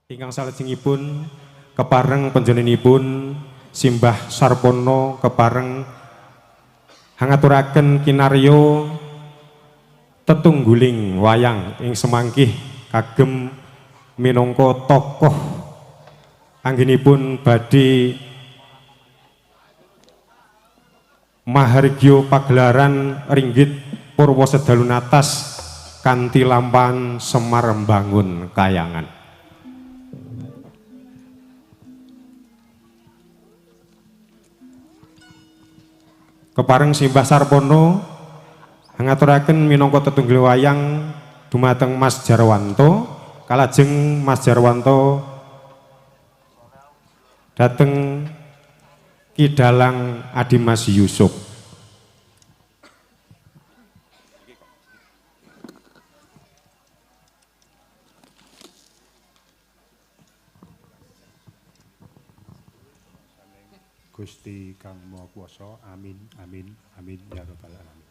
Ingkang salajengipun kepareng panjenenganipun Simbah Sarpono kepareng hangaturaken kinaryo tetungguling wayang ing semangkih kagem minangka tokoh anggenipun badhe mahargya pagelaran ringgit purwa sedalu natas kanthi lampahan Semar Mbangun Kayangan. Kepareng Simbah Sarpono ngaturaken minangka tetunggul wayang dumateng Mas Jarwanto, kalajeng Mas Jarwanto dhateng Ki Dalang Adimas Yusuf. Gusti Kang Maha Kuwasa, amin amin amin ya rabbal alamin.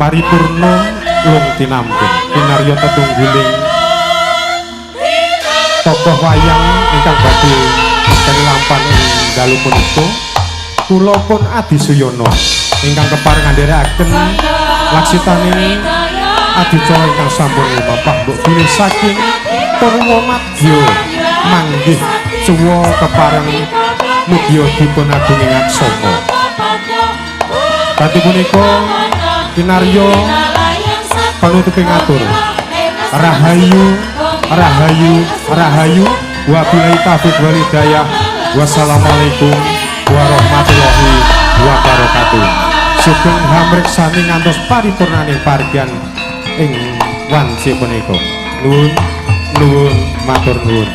Paripurna lung tinamping kinarya tetungguling tokoh wayang ingkang badhe lampahan ing dalu punika. Kula pun Adi Suyono ingkang kepareng ngandharaken laksitaning adicara ingkang sampun lumampah mbok bilih saking Purwomadya manggih cuwa kepareng mugia dipun agunging aksama. Kanthi punika kinarya panutuping atur rahayu rahayu rahayu wabillahi taufik wal hidayah. Wassalamualaikum warahmatullahi wabarakatuh. Sugeng hamreksani ngantos paripurnaning pargyan ing wanci punika. Nuwun nuwun matur nuwun.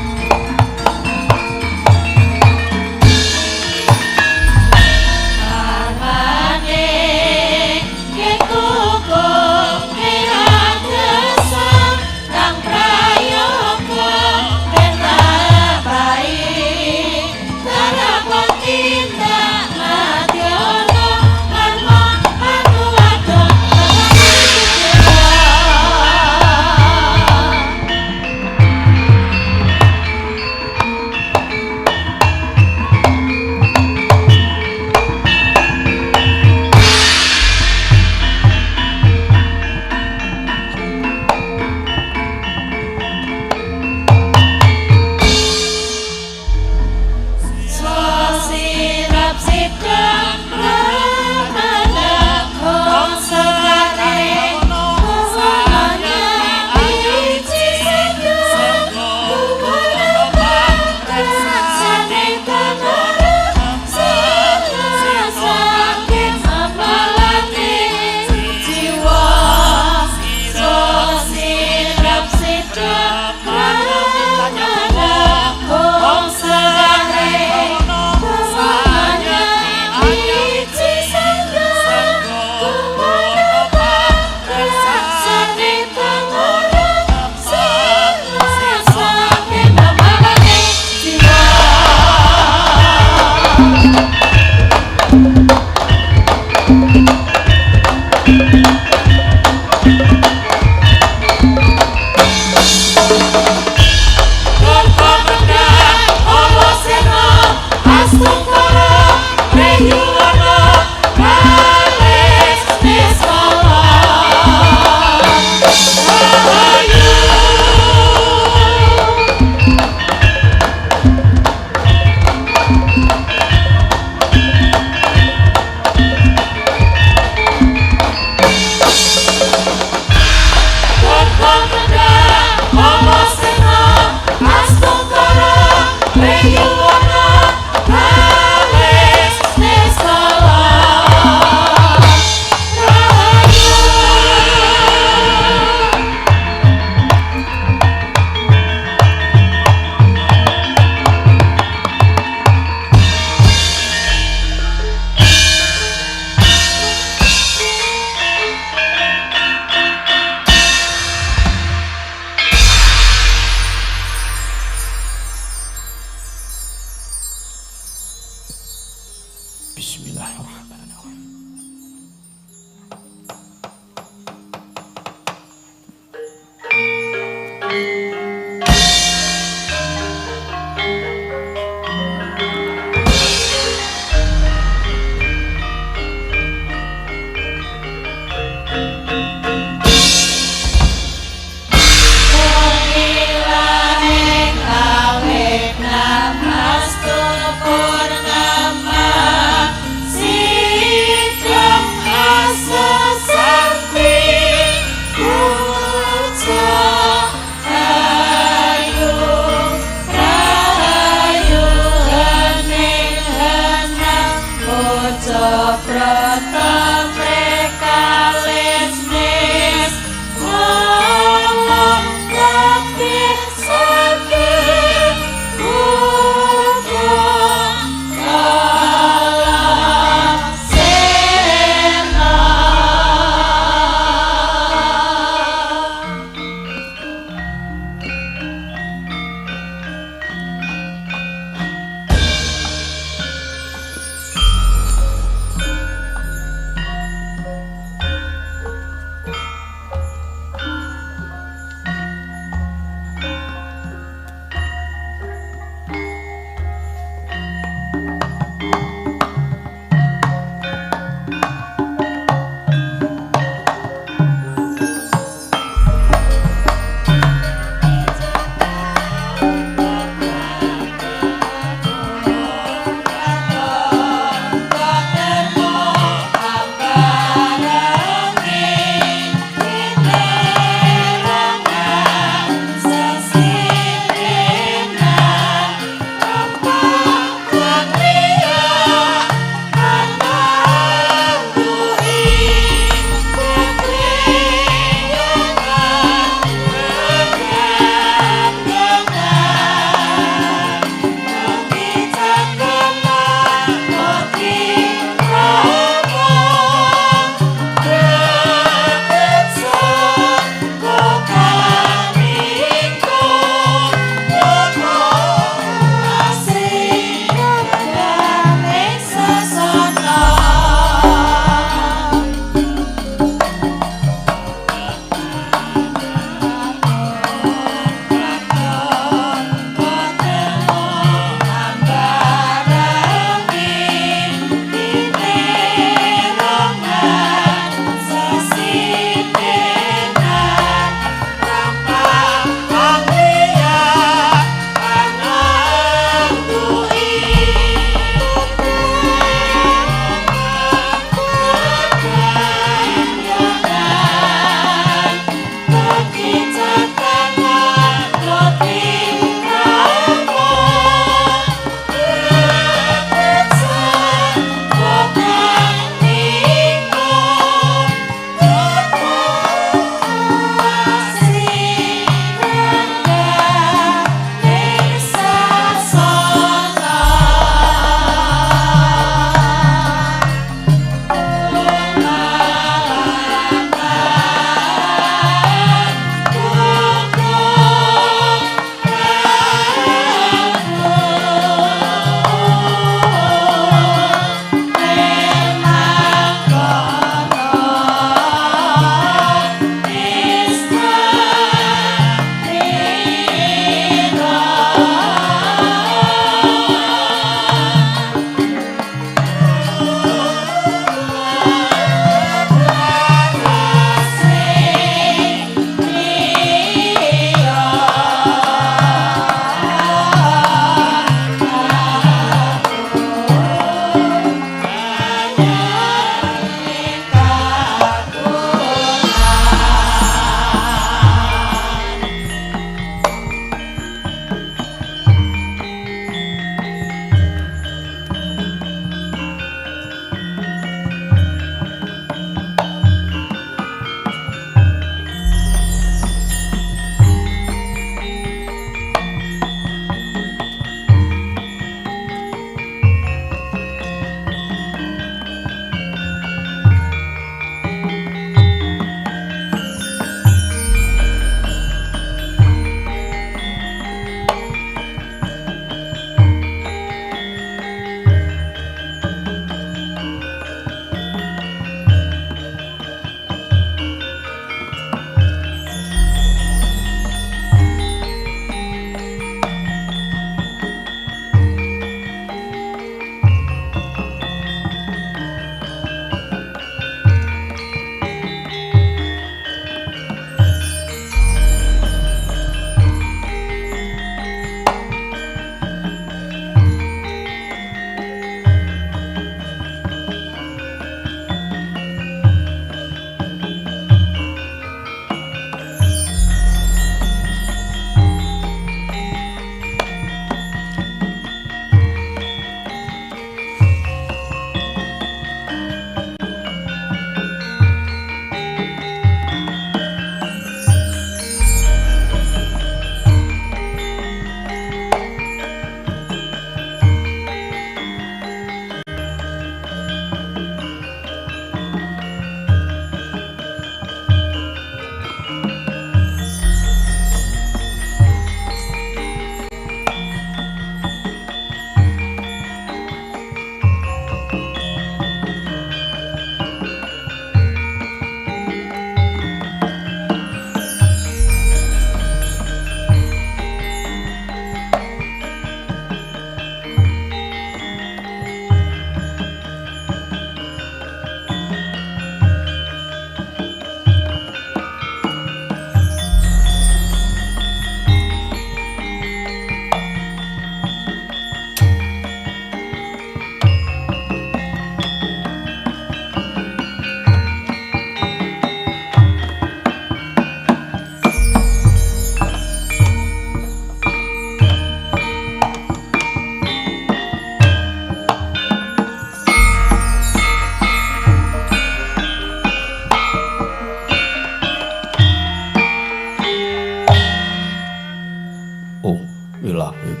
Wilahing.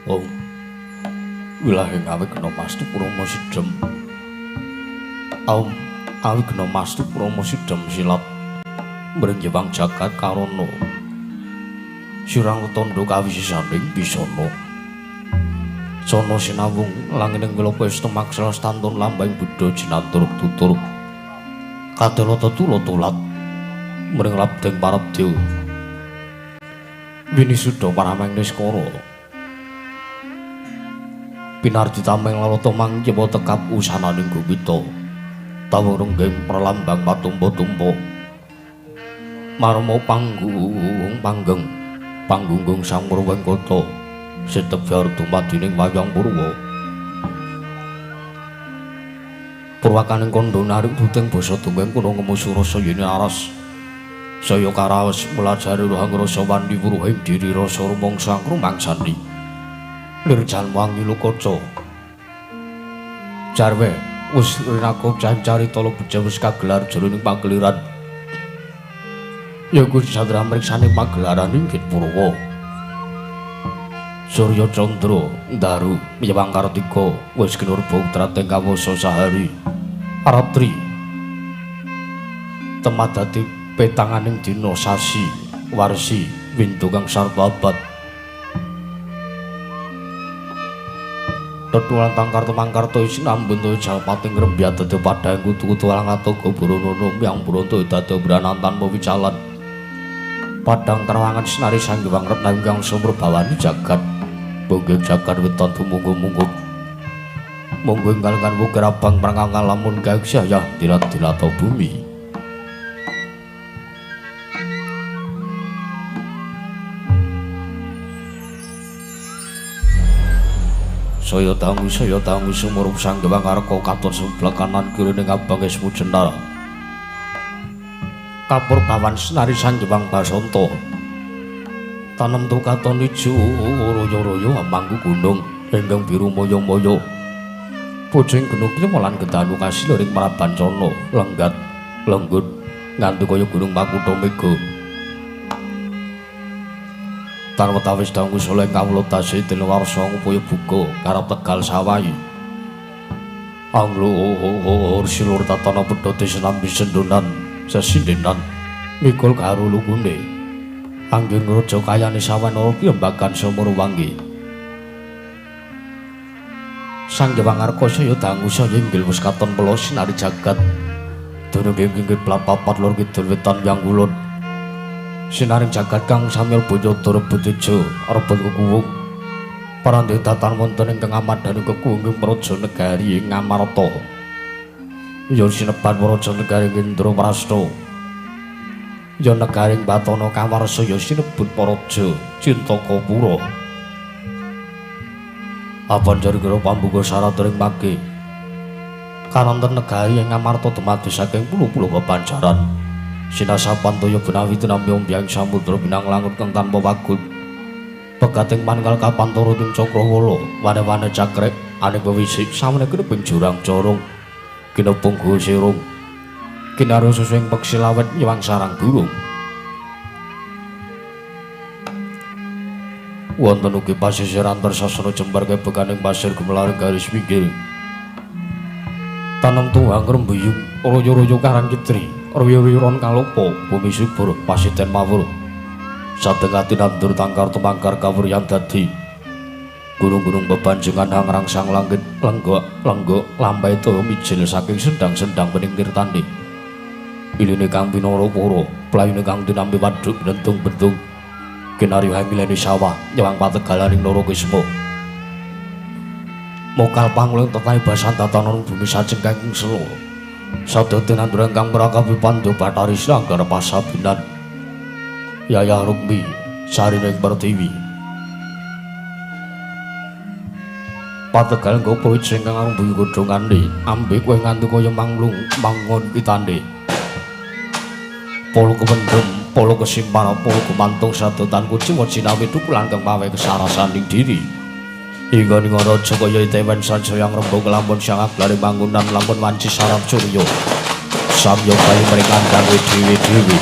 Oh. Wilahing awigna mastu prama sidhem. Aum awigna mastu prama sidhem silat mringgewang jagat karana. Sirang tandha kawisisaning bisana. Sana sinawung langining wilapa istumaksala stantun lambang buddha jinantur tutur. Kadala tetula tulat mring labdeng parabdya. Winisuda parameng niskara. Pinardi tameng lalata mangkiwa tekap usananing gupita. Tawung renggeng pralambang patumpa-tumpa. Marma panggung panggeng panggunggung sang Purwengkata sitebyar dumadining wayang purwa. Purwakaning kandha narik duting basa dongeng kuna ngemu surasa yene aras. Saya karaos mulajari rohang rasa wandi wuruhing diri rasa rumangsa rumangsani. Lir jalmangi lukaca. Jarwe wis rinako cancarita beja wis kagelar jroning pageliran. Ya Gusti Chandra mriksani pagelaran inggih Purwa. Surya Chandra Ndaru Yewang Kartika wis kinurba trateng kawasa sahari. Ratri temadati petanganing dina sasi warsi windu kang sarta abad. Tetulan tangkar tumangkarta isinambun toya jalpating rembyat dadi padhang kutu-kutu alang atoga buronono myang buronto dadi branan tanpa wicalan. Padhang terawangan sinari sanggiwang retna ingkang sumrebawani jagat. Bonggeng jagat weton tumungguh-mungguh. Monggo enggal kan wukir abang prangkang lamun kaeksayah dilat-dilata bumi. Saya dangu sumurup sanggewang arka katon sebelah kanan kiri ning abang esmu jenar. Kapur bawan senari sanggewang basanta. Tanem tu katon ijo royo-royo amangku gunung ingkang biru moyo-moyo. Pucing gunung kima lan gedanu kasiluring Prabancana lenggat lenggut nganti kaya gunung Makutha Mega. Tan wetawis dangu soleh kawula tasih dene warsa ngupaya buka karep Tegal sawahi. Anglur silur tatana pedhote sinambi sendonan sesindenan mikul karo lukune. Anggen raja kayane sawanara piyambakan sumur wangi. Sang Hyang Arka saya dangu saya inggil wis katon pela sinari jagat. Dunung inggih papat lor kidul wetan yang kulon. Sinaring jagat kang samil bojo rebut tejo rebut kekuwung. Parandhe datan wonten ingkang amadhaning kekuwung ing praja negari Ngamarta. Ya sinebat praja negari Indraprasta. Ya negari Batana Kawarsa ya sinebut Praja Cintakapura. Apan jari pambuka syarat ring mangke. Karonten negari ing Ngamarta dumadi saking puluh-puluh bebanjaran. Sinasapan toya benawi tinampi ombyang samudra binang langut kang tanpa wagut. Pegating manunggal kapantara ing cakrawala, wane-wane cakrek ane pewisik samene kineping jurang corong. Kinepung sirung. Kinarya susuing peksi lawet nyewang sarang burung. Wonten ugi pasisiran tersasana jembar kebekaning pasir gumelaring garis pinggir. Tanem tuwang rembuyung royo-royo karang kitri, royo-royon kalopo bumi subur pasiten mawur. Satengah tinandur tangkar tumangkar kawuryan dadi. Gunung-gunung bebanjengan hangrangsang langit lenggok-lenggok lambai toya mijil saking sendang-sendang bening tirtane. Iline kang pinara para, playune kang tinampi waduk bentung-bentung. Kinarya hangilene sawah nyewang pategalaning Narakisma. Mokal pangulung tetahe basan tatanan bumi sajeng kang sela. Sabda tinanduran kang prakapi Pandya Bathari Sranggar pasabinan. Yayah Rukmi sarining Pertiwi. Pategal nggopo wit sing kang arumbuhi godhongane, ambe kowe nganti kaya manglung mangon pitane. Polo kependhem, polo kesimpar, polo gumantung sadotan kuciwa jinawi dukulan kang pawe kesarasaning diri. Hingga ning raja kaya itewen sansaya ngrembug lamun siang aglare mangunan lamun wanci sarap surya. Samya bayi mring kandhange dhewe-dhewe.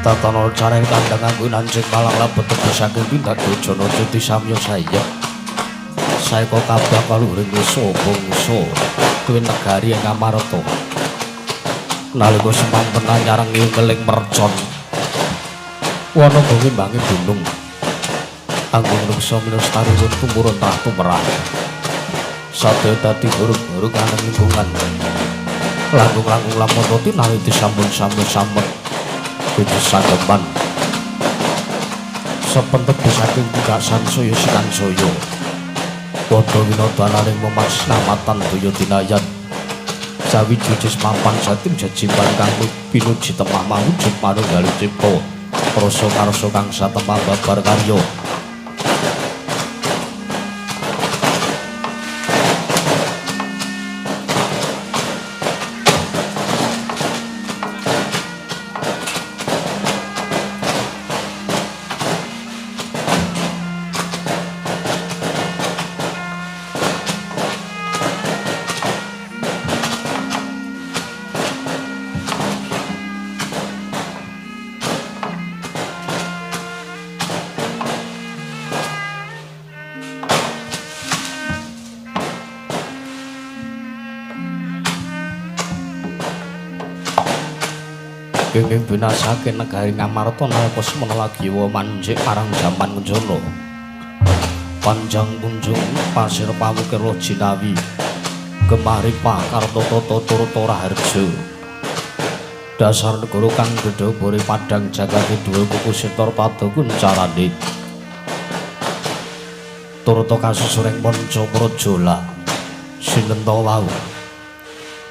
Tatana carane kandhang anggo nancing malang labet teges saking tindak dojana cuti samya saya. Saeka kabeh kaluhuring desa bangsa tuwin negari ing Amarta. Nalika semanten anyareng ngeling mercon. Wana ngimbangi gunung. Anggung reksa minestari tumurun trah tumrah. Sadaya dadi buruk-buruk aneng lingkungan. Langkung-langkung lamun roti naliti sampun-sampun samet. Sageman sepentet saking tindak sansaya sinansaya padha winodananing memas namatan daya dinayan sawijujis mapan satim jejiban kang pinuji temah mawujud manunggaling cipta rasa karsa kang satemah babar karya. Kenging binasake negari Ngamarta nalika semana lagi manjik marang jaman Kunjana. Panjang kunjung pasir pawukir jinawi. Gemari pakarta tata turta raharja. Dasar negara kang dedhobore padhang jagate dhuwur kuku sitor padha kuncarane. Turta kasusuring manca praja sinenta wau.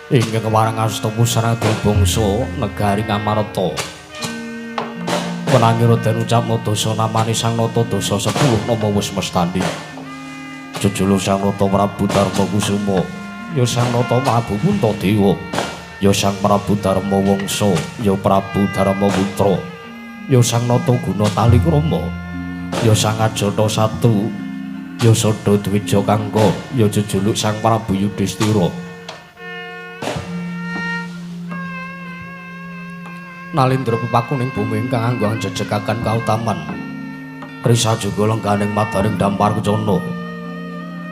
Ingkang kewarang asta pusara bangsa negari Ngamarta. Penangi Raden ucapna dasa namane Sang Nata dasa 10 nama wis mestani. Jejuluk Sang Nata Prabu Darma Kusuma, ya Sang Nata Prabu Puntadewa, ya Sang Prabu Darma Wangsa, ya Prabu Darma Putra, ya Sang Nata Guna Talikrama, ya Sang Ajata Satu, ya Sada Dwija Kangka, ya jejuluk Sang Prabu Yudhistira. Nalindra pepakuning bumi ingkang anggo anjejegakan kautaman. Risa juga lengganing madaring dampar kencana.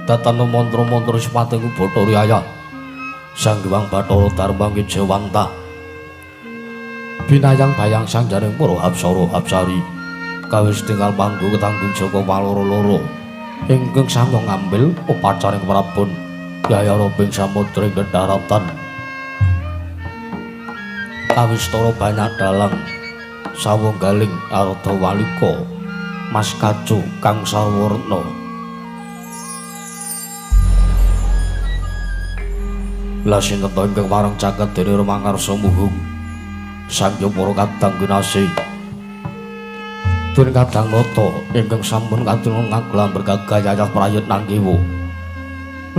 Datana mantra-mantra sipating Bathara Ayah. Sang Hyang Bathara Dharma Ngijawantah. Binayang bayang sang jaring para apsara apsari. Kawis tinggal manggo ketanggung jaka waloro-loro. Ingkang sami ngambil upacaring prabon Yayara ping samudra ing daratan. Kawistara banyak dalang sawunggaling arda walika Mas Kacu kang sawarna. Lah sinten ingkang marang caket dene rumangarsa muhung Sang Hyang para kadang kinasih. Dene kadang nata ingkang sampun katon ngaglamber gagah yayah prayut nangkiwa.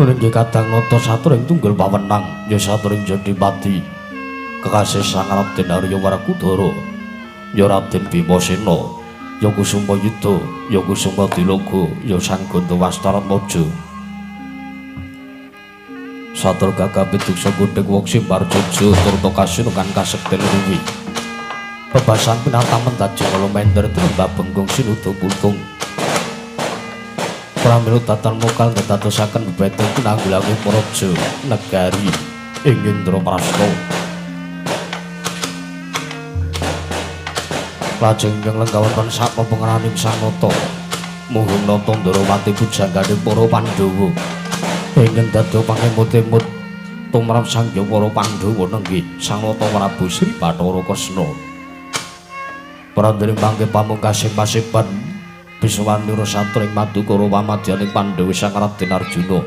Nggih kadang nata saturing tunggul pawenang ya saturing jodipati. Kekasih Sang Raden Arya Werkudara, ya Raden Bimasena, ya Kusuma Yuda, ya Kusuma Diloga, ya Sang Gandawastara-Maja. Satur gagah piduksa gundhing wong simbar jojo turta kasinukan kasekten ruwi. Bebasan pinatamen dadi kala mender tumba bengkung sinuda putung. Pramila tatan mokal ndadosaken bebeteng pinanggulangi praja negari ing Indraprasta. Lajeng ingkang lenggah wonten sak pepengeraning Sang Nata, muhung nata Ndrawati pujanggane para Pandhawa. Ingkang dados pangemut-emut tumrap Sang Hyang para Pandhawa nenggih Sang Nata Prabu Sri Bathara Kresna. Prandene mangke pamungkasing paseban Biswanira satring madukara pamadyaning Pandhawa Sang Raden Arjuna.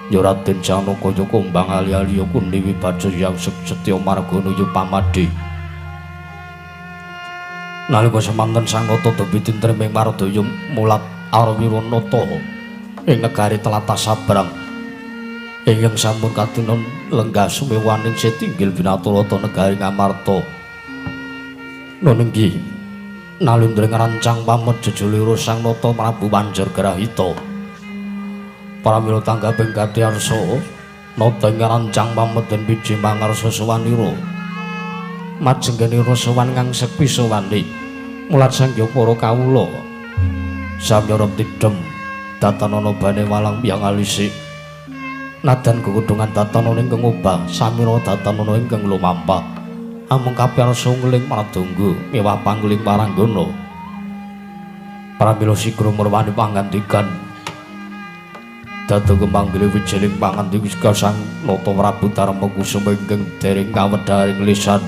Ya Raden Janaka ya kumbang ali-ali ya Kundi Wibaca yang setya margana ya pamadhe. Nalika semanten Sang Nata dewi tintreming mardaya mulat Arwiranata ing negari tlatah Sabrang. Ingkang sampun katunan lenggah sumewaning setinggil binaturata negari Ngamarta. Nunenggi nalindra ngrancang pamet jejulira Sang Nata Prabu Banjargrahita. Pramila tanggaping gati arsa nata ngrancang pamet den biji mangarsa suwanira. Majenggani rasawan kang sekti sawane. Mulat sangya para kawula. Samya tidhem datanana bane walang piyang alisi. Nadan gegodhongan datanana ingkang obah, samira datanana ingkang lumampah. Amung kabeh rasa ngling pradangga miwah pangling paranggana. Pramila sigra murwani pangandikan. Dadi kemanggile wijiling pangandika Sang Nata Prabu Darma Kusuma ingkang dereng kawedharing lisan.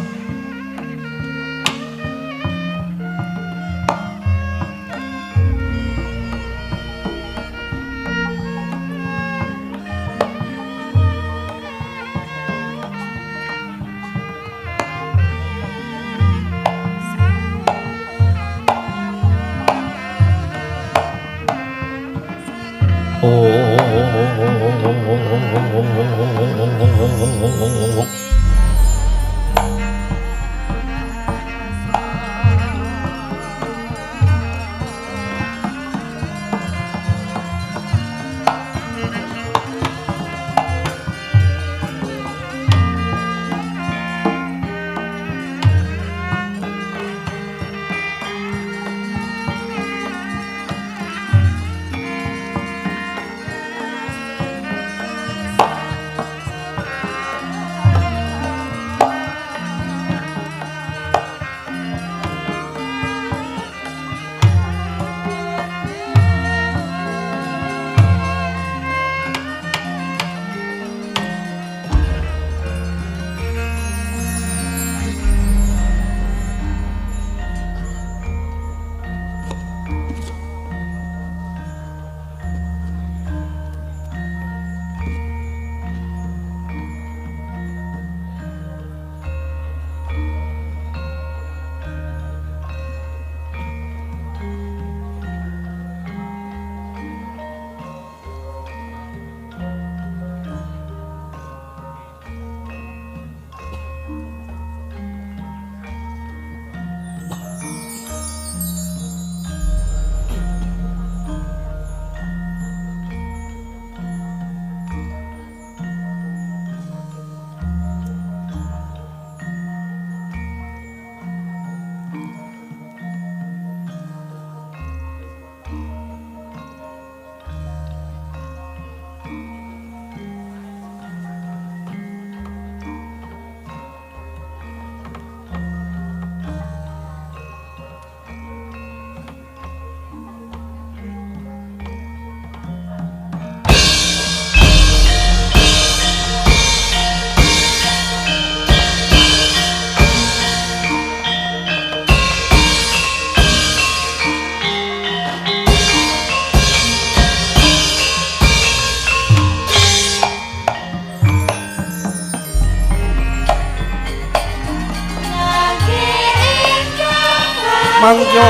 Mangya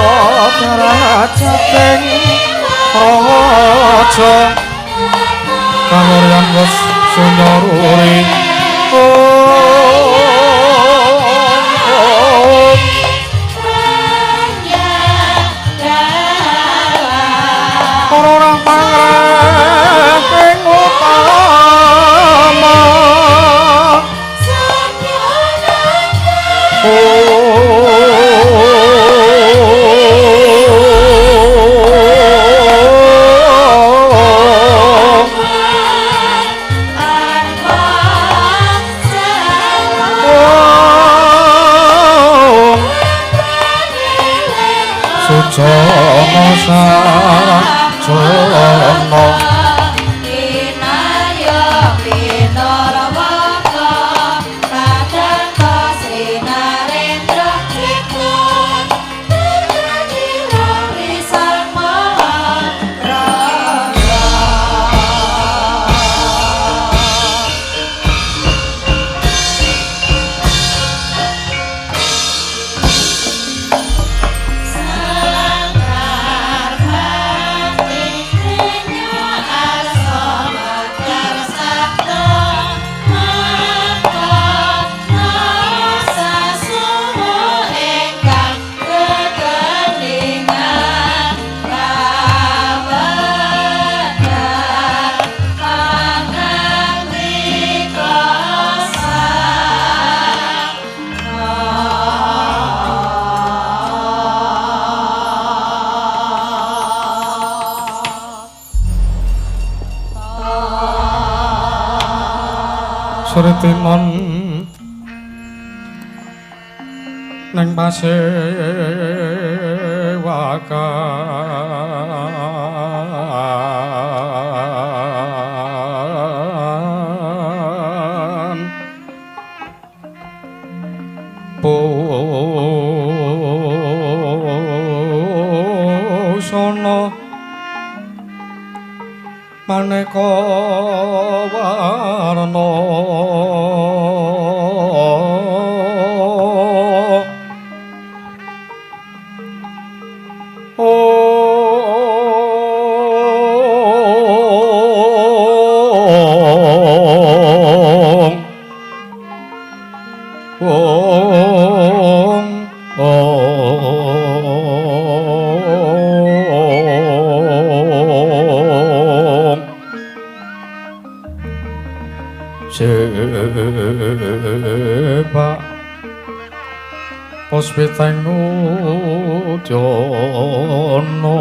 darajating raja kangoryan wis sunya ruri. Para orang pangreh utama Sujana Selangkar mati. Katinon nang pasewakan busana maneka warna Sebab puspiteng udana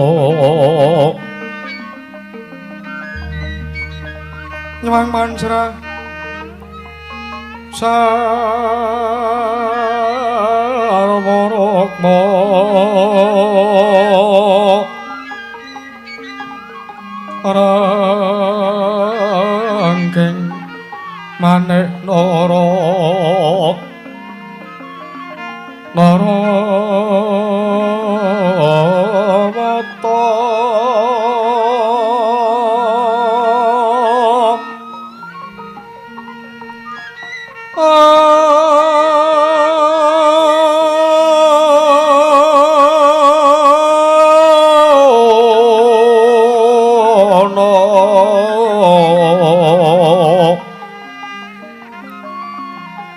nyuwang manjra sarwa rukma rangking manik nara narawata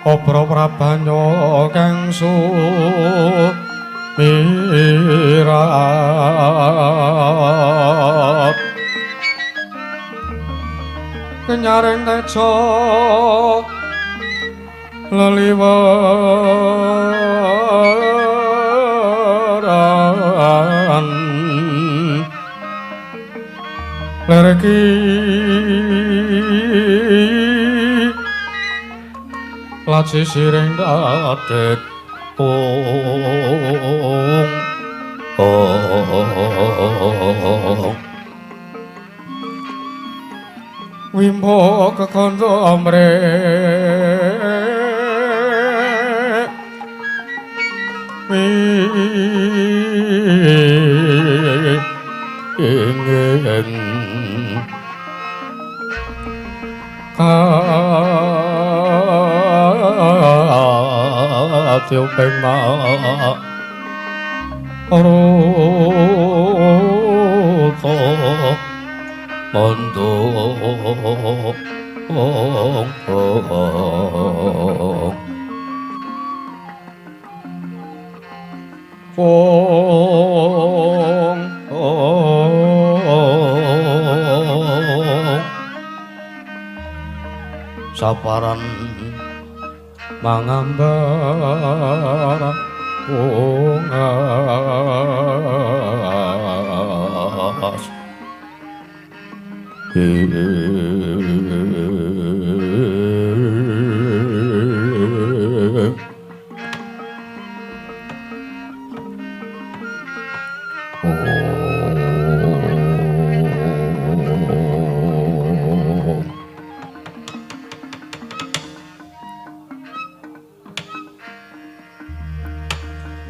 Obro prabanya kang sumirat kenyaring teja leliweran lerki laci siring dadek ong ong wimbo kekandha mrek ing katyo pema ruta mandung ong saparan mangambar ungas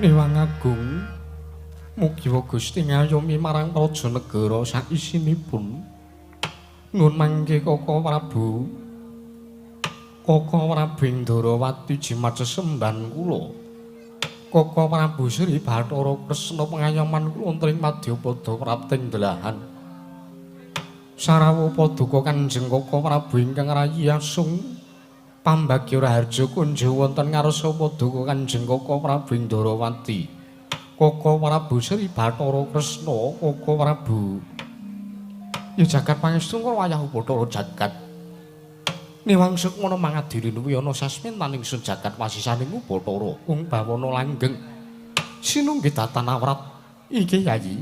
Niwang Agung mugi Gusti ngayomi marang praja negara saisinipun. Nuwun mangke Koko Prabu. Koko Prabu Indrawati jimat sesembahan kula. Koko Prabu Sri Bathara Kresna pengayoman kula wonten ing madyapada prapting delahan. Sarawa paduka Kanjeng Koko Prabu ingkang rayi asung pambagya raharja kunjo wonten ngarsa paduka Kanjeng Koko Prabu Indrawati. Koko Prabu Sri Bathara Kresna, Koko Prabu. Ya jagat pangestu wayah Bathara jagat. Niwang sukmana mangadiri nuwi ana sasmintaning sun jagat wasisaning Bathara ung bawana langgeng. Sinunggi datan awrat iki Yayi.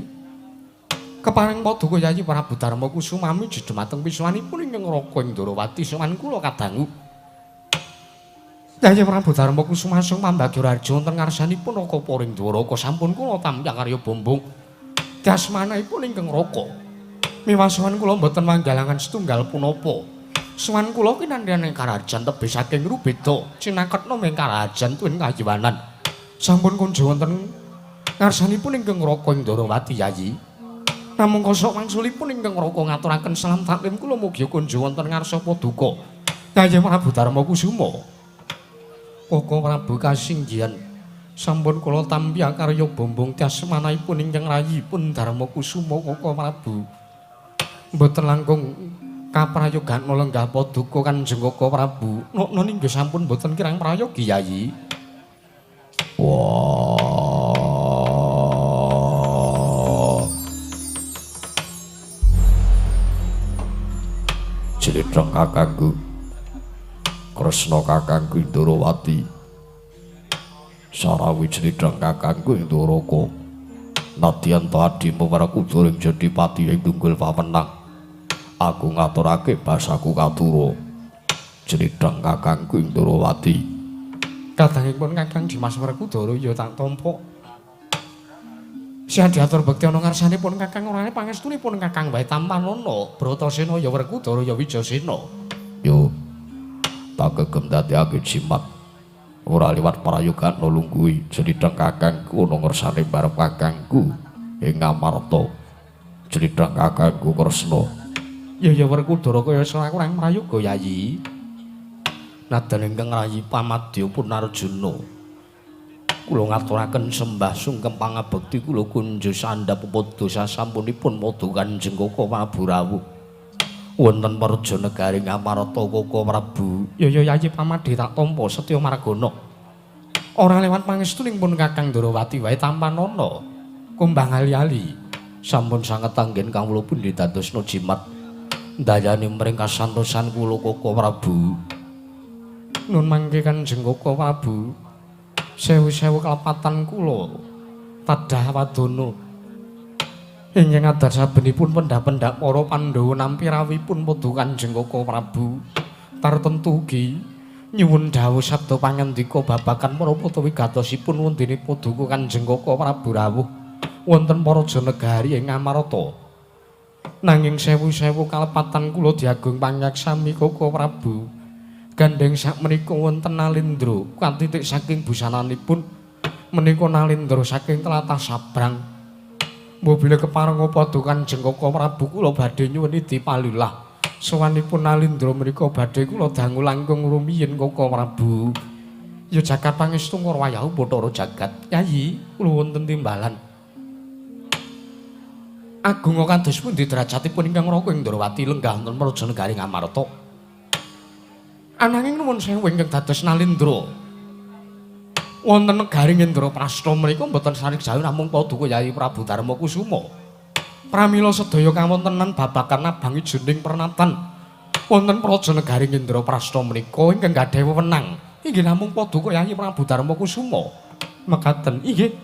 Kepareng paduka Yayi Prabu Darma Kusumami dumateng wiswanipun ingkang Raka Indrawati sowan kula kadangu. Yayi Prabu Darma Kusuma sung pambagya raja wonten ngarsanipun Raka Poring Dwaraka sampun kula tampi karya bombong. Dasmanipun ingkang Raka. Miwasowan kula mboten manggalangan setunggal punapa. Sowan kula kinanten ing karajan tebih saking Rubeda cinaketna ing karajan tuwin kayiwanan. Sampun kunjo wonten ngarsanipun ingkang Raka ing Ndorowati Yayi. Namung kosok wangsulipun ingkang Raka ngaturaken salam taklim kula mugi kunjo wonten ngarsa paduka. Yayi Prabu Darma Kusuma. Koko Prabu kasinggihan sampun kula tampi karya bombong dasmanipun ingkang rayipun Darma Kusuma Koko Prabu. Mboten langkung kaprayogan lenggah paduka Kanjeng Koko Prabu. Nokno inggih sampun mboten kirang prayogi Yayi. Wah. Jletheng kakangku. Kresna kakangku Ndorowati. Sarawi jletheng kakangku Ndoraka. Nadyan ta adimu Werkudara ing jadi pati ing tunggul pawenang. Aku ngaturake basaku katura. Jletheng kakangku Ndorowati. Kadangipun Kakang Dimas Werkudara ya tak tampa. Sian diatur bekti ana ngarsanipun Kakang orane pangestunipun Kakang wae tampanana Bratasena ya Werkudara ya Wijasena. Yo tak kegem dadekake jimat. Ora liwat prayogan lungguhi jletheng kakangku ana ngersane barep kakangku ing Ngamarta. Jletheng kakangku Kresna. Ya ya Werkudara kaya kurang prayoga Yayi. Nadan ingkang rayi pamadya Punarjuna. Kula ngaturaken sembah sungkem pangabekti kula kunjo sandhap padha sasampunipun padha Kanjeng Koko Prabu rawuh. Wonten praja negari Ngamarta Koko Prabu. Ya ya Yayi pamadya tak tampa setya margana. Ora lewat pangestuning pun Kakang Ndorowati wae tampanana. Kumbang ali-ali sampun sanget anggen kawula pundi dadosna jimat ndayani mring kasantosan kula Koko Prabu. Nun mangke Kanjeng Koko Prabu. Sewu-sewu kalepatan kula tadah wadana. Ingkang adar sabenipun pendhap-pendhap para Pandhawa nampi rawuhipun padha Kanjeng Koko Prabu. Tartemtu ugi nyuwun dawuh sabda pangandika babagan para pata wigatosipun wondene paduka Kanjeng Koko Prabu rawuh wonten praja negari ing Ngamarta. Nanging sewu-sewu kalepatan kula diagung pangaksami Koko Prabu. Gandheng sakmenika wonten Nalindra katitik saking busananipun menika Nalindra saking tlatah Sabrang. Mobile keparenga padha Kanjeng Koko Prabu kula badhe nyuwun dipalilah. Sowanipun Nalindra menika badhe kula dangu langkung rumiyin Koko Prabu. Ya jagat pangestu ngurwayahu Bathara jagat. Yayi, kula wonten timbalan. Agung kados pundi derajatipun ingkang Raka ing Ndorowati lenggah wonten praja negari Ngamarta. Ananging nuwun sewu ingkang dados Nalindra. Wonten negari Indraprasta menika mboten sarik jauh namung paduka Yayi Prabu Darma Kusuma. Pramila sedaya kawontenan babagan abang ijoning pernatan wonten praja negari Indraprasta menika ingkang gadhahi wewenang inggih namung paduka Yayi Prabu Darma Kusuma. Mekaten inggih.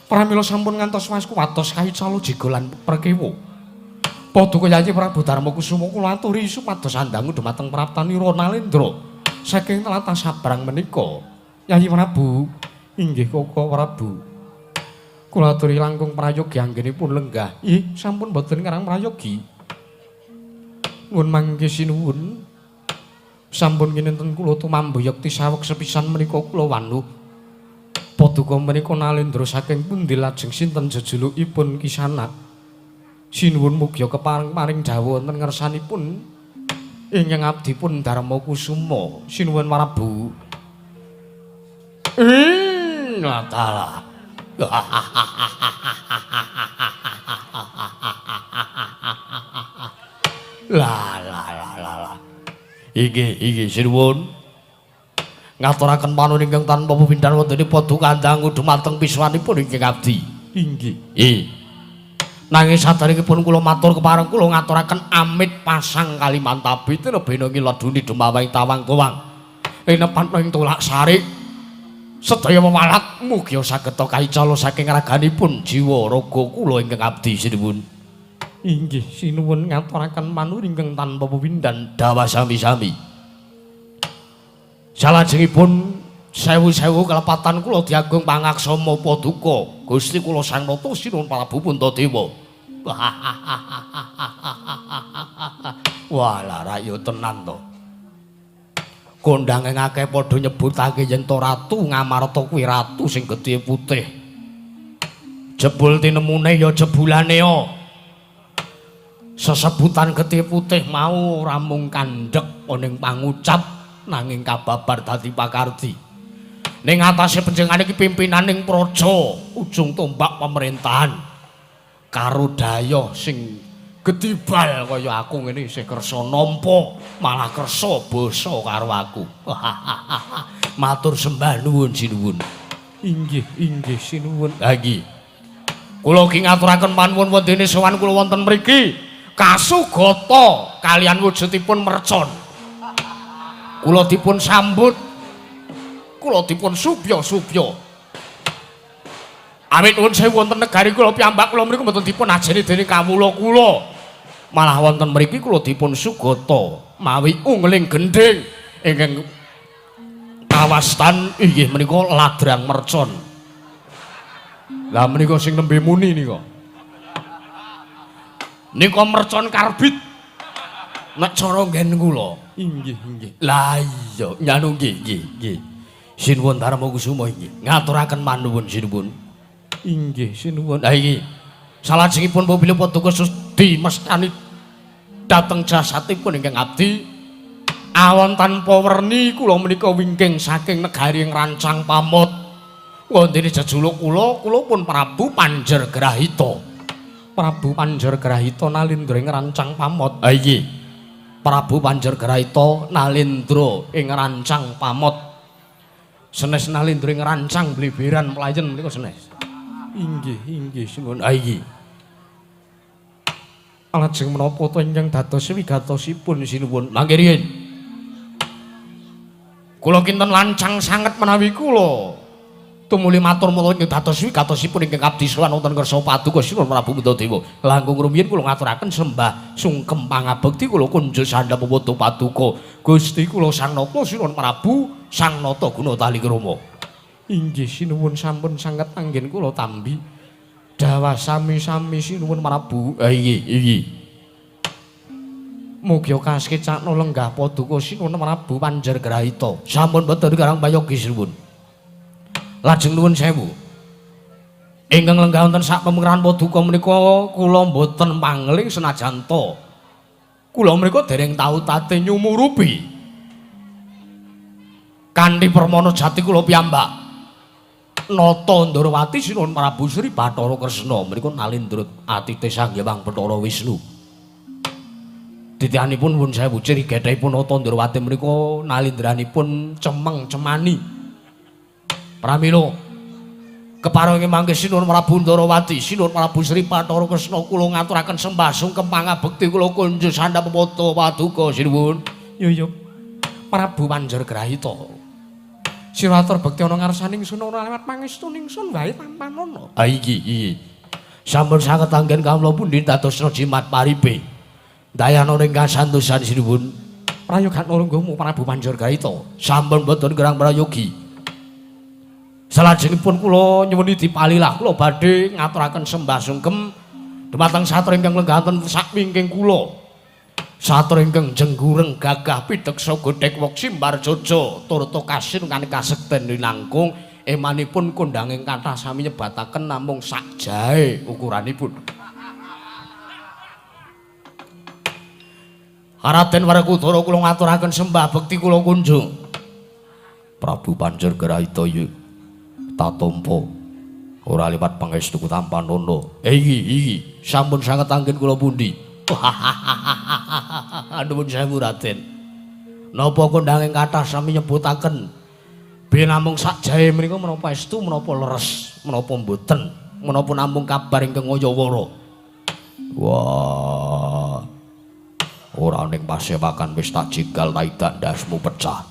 Pramila sampun ngantos waskuwatos kaicala jiga lan prekewa. Paduka Yayi Prabu Darma Kusuma kula aturi supados andangu dhumateng praptanira Nalindra saking tlatah Sabrang menika. Yayi Prabu, inggih Koko Prabu. Kula aturi langkung prayogi anggenipun lenggah. Ih, sampun boten ngarang prayogi. Nuwun mangke sinuwun. Sampun kinten kula tumambu yekti saweg sepisan menika kula wanuh. Paduka menika Nalindra saking pundi lajeng sinten jejulukipun Kisanak. Sinuwun mugia kepareng paring dawuh wonten ngersanipun ingkang abdipun Darma Kusuma. Sinuwun Prabu. Natalah. La la la la la. Iki iki sinuwun. Ngaturaken panuwun ingkang tanpa pepindhan wonten paduka dangu dumateng piswanipun ingkang abdi. Inggih. Nggih. Nanging saderengipun kula matur kepareng kula ngaturaken amit pasang Kalimantabi tinebena ngiladuni dumawang tawang tuwang. Ing nepat ing tulak sarik sedaya wewalat mugi saged kaicala saking raganipun jiwa raga kula ingkang abdi sinuwun. Inggih sinuwun ngaturaken panuwun ingkang tanpa pepindhan dawa sami-sami. Salajengipun sewu-sewu kelepatan kula diagung pangaksama paduka Gusti kula Sang Nata Sinuwun Prabu Puntadewa. Wah, lara ya tenan to. Kondange akeh padha nyebutake yen to Ratu Ngamarta kuwi ratu sing gedhe putih. Jebul tinemune ya jebulane ya. Sesebutan getih putih mau ora mung kandhek ning pangucap nanging kababar dadi pakardi. Ning atase panjenengane iki pimpinaning praja, ujung tombak pemerintahan. Karo dayoh sing gedibal kaya aku ngene isih kersa nampa, malah kersa basa karo aku. Matur sembah nuwun sinuwun. Inggih, inggih sinuwun. Ha iki. Kula ki ngaturaken panuwun wondene sowan kula wonten mriki. Kasugata kalian wujudipun mercon. Kula dipun sambut, kula dipun subya-subya. Awit nuwun sewu wonten negari kula piyambak kula mriku mboten dipun ajeni dening kawula kula. Malah wonten mriki kula dipun sugata mawi ungling gendhing ingkang kawastan inggih menika ladrang mercon. Lah menika sing nembe muni nika. Nika mercon karbit. Nek cara nggen kula. Inggih, inggih. Lah iya, nyanu nggih, nggih, nggih. Sinuwun Darma Kusuma inggih. Ngaturaken manuwun sinuwun. Inggih, sinuwun. Ha iki. Salajengipun apabila paduka sudi mestani dhateng jasatipun ingkang abdi awon tanpa werni kula menika wingking saking negari Rancang Pamot. Wondene jejuluk kula, kula pun Prabu Panjergrahita. Prabu Panjergrahita nalindra ing Rancang Pamot. Ha iki. Prabu Panjergrahita nalindra ing Rancang Pamot. Senes nalindra ing Rancang Bleberan mlayen menika senes. Inggih, inggih sinuwun. Ha iki. Lajeng menapa to ingkang dados wigatosipun sinuwun? Mangke riyin. Kula kinten lancang sanget menawi kula tumuli matur menawa ingkang dados wigatosipun ingkang abdi sowan wonten ngarsa paduka Sinuwun Prabu Puntadewa. Langkung rumiyin kula ngaturaken sembah sungkem pangabekti kula kunjuk sandhap padha paduka Gusti kula Sang Nata Sinuwun Prabu Sang Nata Guna Talikrama. Inggih sinuwun sampun sanget anggen kula tambi dawah sami-sami sinuwun Prabu. Ha iki, iki. Mugi kasekcakna lenggah paduka Sinuwun Prabu Panjergrahita. Sampun boten karang payogi sinuwun. Lajeng nuwun sewu. Ingkang lenggah wonten sak pemekaran paduka menika kula mboten pangling senajan to kula menika dereng tau tate nyumurupi. Kanthi permana jati kula piyambak Nata Ndorowati Sinuwun Prabu Sri Bathara Kresna menika nalindra atite Sang Hyang Bathara Wisnu. Titihanipun nuwun sewu ciri gethehipun Nata Ndorowati menika nalindranipun cemeng cemani. Pramila keparengi mangke Sinuwun Prabu Ndorowati Sinuwun Prabu Sri Bathara Kresna kula ngaturaken sembah sungkem pangabekti kula kunjuk sandhap padha paduka sinuwun. Yo yo Prabu Panjergrahita. Sira atur bekti ana ngarsaning sun ora lewat pangestu ningsun wae tampanana. Ha iki iki. Sampun sanget anggen kawula pundi dadosna jimat paripe. Dayana ing kasantosan sinuwun. Prayoga lungguhmu Prabu Panjergrahita. Sampun boten gerang prayogi. Salajengipun kula nyuwuni dipalilah kula badhe ngaturaken sembah sungkem dumateng satria ingkang lenggah wonten sak wingking kula. Satria ingkang jenggureng gagah pideksa godhek weksimbar jojo turta kasin kanthi kasekten linangkung emanipun kondhanging kathah sami nyebataken namung sak jae ukuranipun. Raden Werkudara kula ngaturaken sembah bekti kula kunjung. Prabu Panjergrahita yu tatampa ora liwat pangestu tampanana. Iki iki sampun sanget anggen kula pundi. Nuwun sewu Raden. Napa kondhanging kathah sami nyebutaken bilih namung sak jae menika menapa estu menapa leres menapa mboten menapa namung kabar ingkang ngayawara. Wah. Ora ning pasewakan wis tak jegal ta idak ndasmu pecah.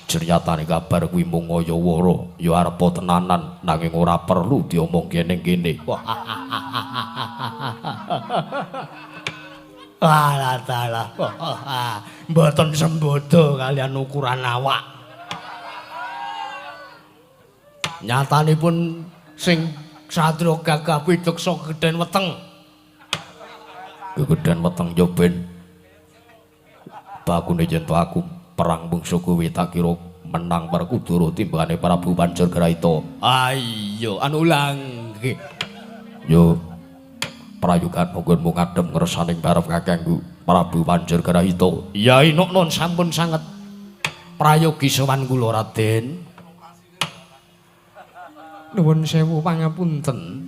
Jernyatane kabar kuwi mung ngayawara, ya arepa tenanan nanging ora perlu diomongke ning kene. Alah dalah. Mboten sembodo kalian ukuran awak. Nyatanipun sing satriya gagah pideksa gedhen weteng. Gedhen weteng yo ben. Bakune yen to aku perang mungsuh kowe tak kira menang Werkudara timbangane Prabu Banjargrahita. Ah iya, anu langgih. Yo prayogan monggo ngadhem ngersaning barep kakangku Prabu Banjargrahita. Ya inuk nun sampun sanget prayogi sowan kula Raden. Nuwun sewu pangapunten.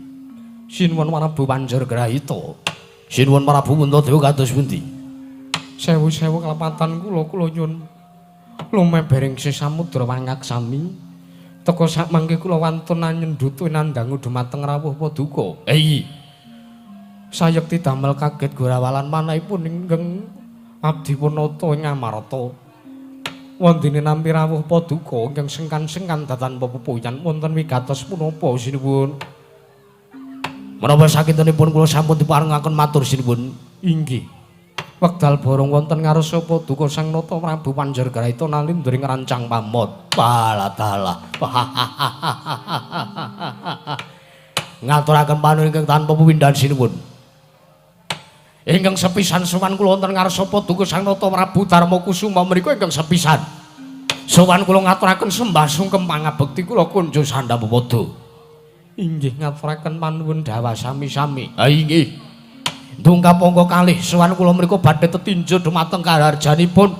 Sinuwun Prabu Banjargrahita. Sinuwun Prabu Puntadewa kados pundi? Sewu-sewu kelepatan kula, kula nyuwun lumebering sih samudra wangaksami. Teka sak mangke kula wantun anyendhutu nandhangu dumateng rawuh paduka. Iya. Sayekti damel kaget gorawalan manahipun ingkang abdi punata ing Amarta. Wondene nampi rawuh paduka ingkang sengkan-sengkan datan pepupuyan wonten wigatos punapa sinuwun. Menapa sakintenipun kula sampun diparengaken matur sinuwun. Inggih. Wekdal borong wonten ngarsa paduka Sang Nata Prabu Banjargrahita nalindring rancang pamot. Walah dalah. Ngaturaken panuwun ingkang tanpa pepindhan sinuwun. Ingkang sepisan sowan kula wonten ngarsa paduka Sang Nata Prabu Darmakusuma menika ingkang sepisan. Sowan kula ngaturaken sembah sungkem pangabekti kula kunjo sandhapada. Inggih ngaturaken panuwun dhawah sami-sami. Ha inggih. Dongkap angka kalih sowan kula mriku badhe tetinju dumateng kaharjanipun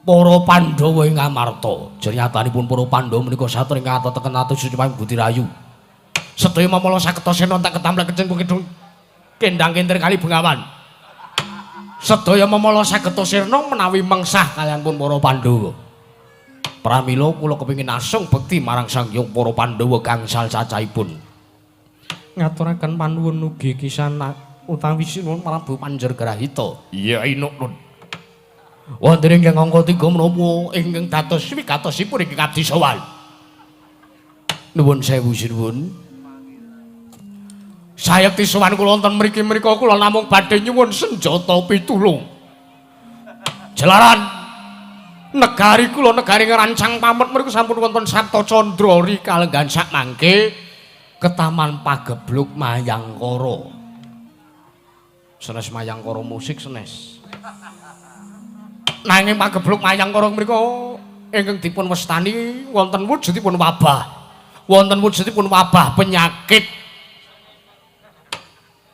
para Pandhawa ing Amarta. Jernyatanipun para Pandhawa menika satring kateteken atus suci budi rayu. Sedaya mamala saketa sena tak ketamplek kenceng kidung kendang kentir kali Bengawan. Sedaya mamala sageta sirna menawi mengsah kaliyan pun para Pandhawa. Pramila kula kepengin asung bekti marang Sang Hyang para Pandhawa gangsal cacahipun. Ngaturaken panuwun ugi kisana utawi sinuwun Prabu Banjargrahita. Iya inuk nun. Wonten ingkang angka 3 menapa ingkang dados wigatosipun ingkang abdi sowan. Nuwun sewu sinuwun. Sayekti sowan kula wonten mriki mriku kula namung badhe nyuwun senjata pitulung. Jalaran negari kula negari ngrancang pamot mriku sampun wonten Sapta Candra rikalenggan sakmangke ketaman pagebluk Mayangkara. Senes Mayangkara musik senes. Nanging pagebluk Mayangkara mriku ingkang dipun wastani wonten wujudipun wabah. Wonten wujudipun wabah penyakit.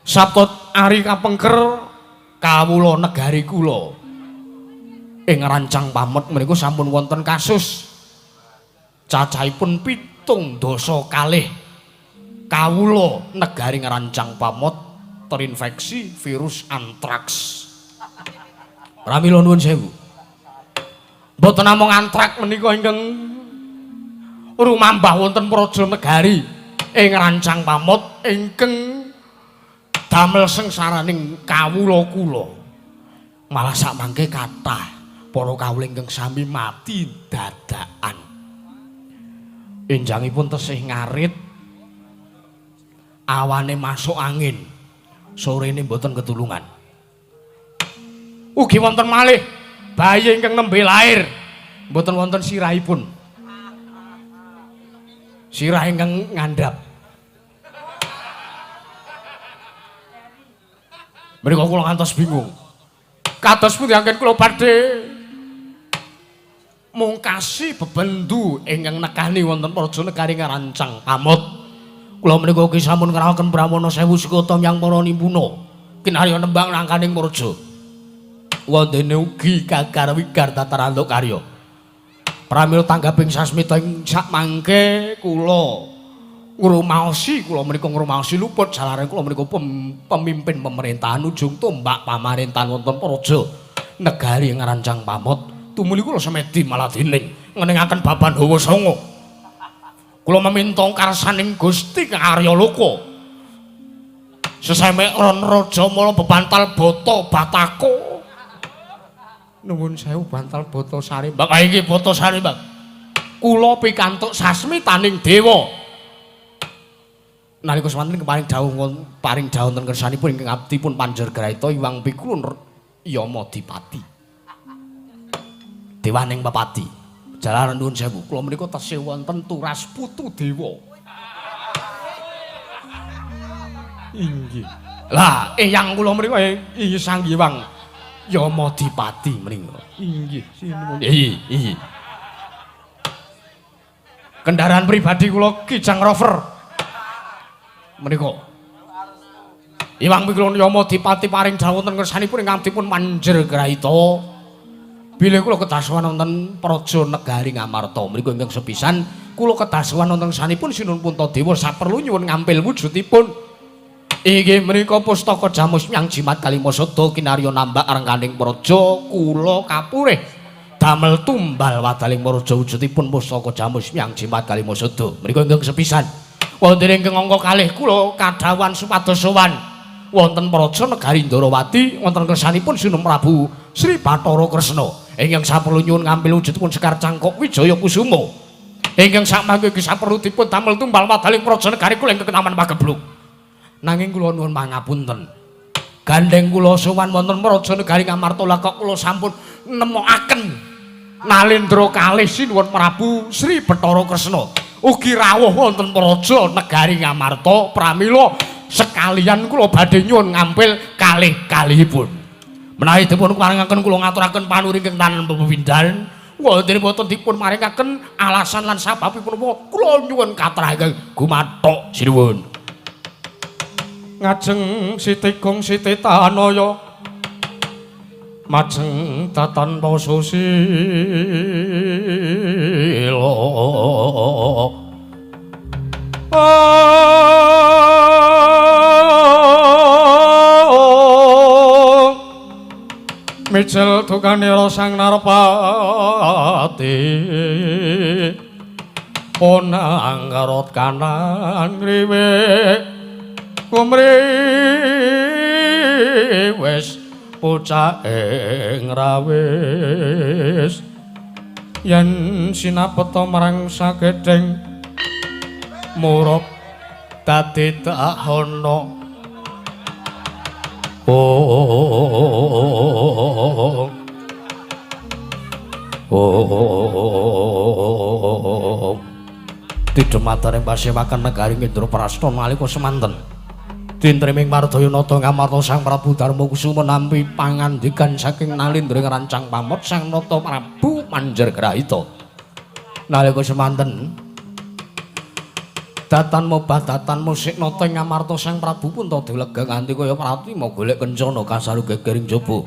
Sapta Ari kapengker kawula negari kula. Ing rancang pamot mriku sampun wonten kasus cacahipun 72 kawula negari ngrancang pamot terinfeksi virus antraks. Pramila nuwun sewu. Mboten namung antraks menika ingkang rumambah wonten praja negari ing rancang pamot ingkang damel sengsaraning kawula kula. Malah sakmangke kathah para kawula ingkang sami mati dadakan. Enjangipun tesih ngarit, awane masuk angin, sorene mboten ketulungan. Ugi wonten malih bayi ingkang nembe lair mboten wonten sirahipun. Sirah ingkang ngandhap. Mriku kula ngantos bingung. Kados pundi anggen kula badhe mungkasi bebendu ingkang nekani wonten praja negari ngarancang pamot. Kula menika ugi sampun ngraoken Brahmana sewu sekata yang para nimpuna kinarya nembang nangkaning praja. Wondene ugi gagar wigar tatarantuk karya. Pramila tanggaping sasmita ing sakmangke kula ngrumaosi, kula menika ngrumaosi luput jalaran kula menika pemimpin pemerintahan ujung tombak pamarintahan wonten praja negari ngarancang pamot. Tumuli kula semedi maladining ngeningaken baban hawa sanga. Kula meminta karsaning Gusti Kang Arya Loka. Sesemek ron raja mala bebantal bata batako. Nuwun sewu bantal bata sari. Mbak iki bata sari, Mbak. Kula pikantuk sasmitaning dewa. Nalika semanten keparing dawuh paring dawuh wonten kersanipun ingkang abdi pun Panjer Graita Iwang Pikulun Yamadipati. Dewaning Pepadi. Jalaran nuwun sewu, kula menika tesih wonten turas putu dewa. Inggih. Lah, eyang kula menika inggih Sang Hyang Yamadipati menika. Inggih, sinuwun. Iya, iya. Kendaraan pribadi kula Kijang Rover. Menika. Iwang Pikulun Yamadipati paring dawuh wonten kersanipun ingkang dipun Manjer Graita. Bilih kula kedah sowan wonten Praja Negari Ngamarta. Menika ingkang sepisan kula kedah sowan wonten sanipun Sinuwun Puntadewa saperlu nyuwun ngampil wujudipun. Inggih menika pustaka Jamus Myang Jimat Kalimasada kinarya nambak rengkaning praja kula kapurih damel tumbal wadaling praja wujudipun pustaka Jamus Myang Jimat Kalimasada. Menika ingkang sepisan. Wonten ingkang angka kalih kula kadhawuhan supados sowan wonten praja negari Ndarawati wonten kersanipun Sinuwun Prabu Sri Bathara Kresna ingkang saperlu nyuwun ngampil wujudipun Sekar Cangkok Wijaya Kusuma. Ingkang sakmangke iki saperlu dipun damel tumbal wadaling praja negari kula ingkang Taman Pageblug. Nanging kula nuwun pangapunten. Gandeng kula sowan wonten praja negari Ngamarta lha kok kula sampun nemokaken Nalendra kalih Sinuwun Prabu Sri Bathara Kresna. Ugi rawuh wonten praja negari Ngamarta pramila sekalian kula badhe nyuwun ngampil kalih-kalihipun. Menawi dipun paringaken kula ngaturaken panuri ingkang tanen pepindhan, wonten boten dipun maringaken alasan lan sababipun apa kula nyuwun katrah ingkang gumathok sinuwun. Ngajeng Siti Gong Siti Tanaya majeng tatan pasusila. Mijil dukanira Sang Narpati ponang karot kanan ngriwe kumriwis pucake ngrawis yen sinapeta marang sagedheng murup dadi dahana. Oh, oh, Tidhemataring pasewakan negari Indraprasta nalika semanten Dintreming Mardaya Nata Ngamarta Sang Prabu Darma Kusuma nampi pangandikan saking Nalindra ngrancang pamot Sang Nata Prabu Manjer Grahita. Nalika semanten datan mobah datan musik nata ing Ngamarta Sang Prabu Puntadewa lega nganti kaya pratima golek kencana kasaru gegering jaba.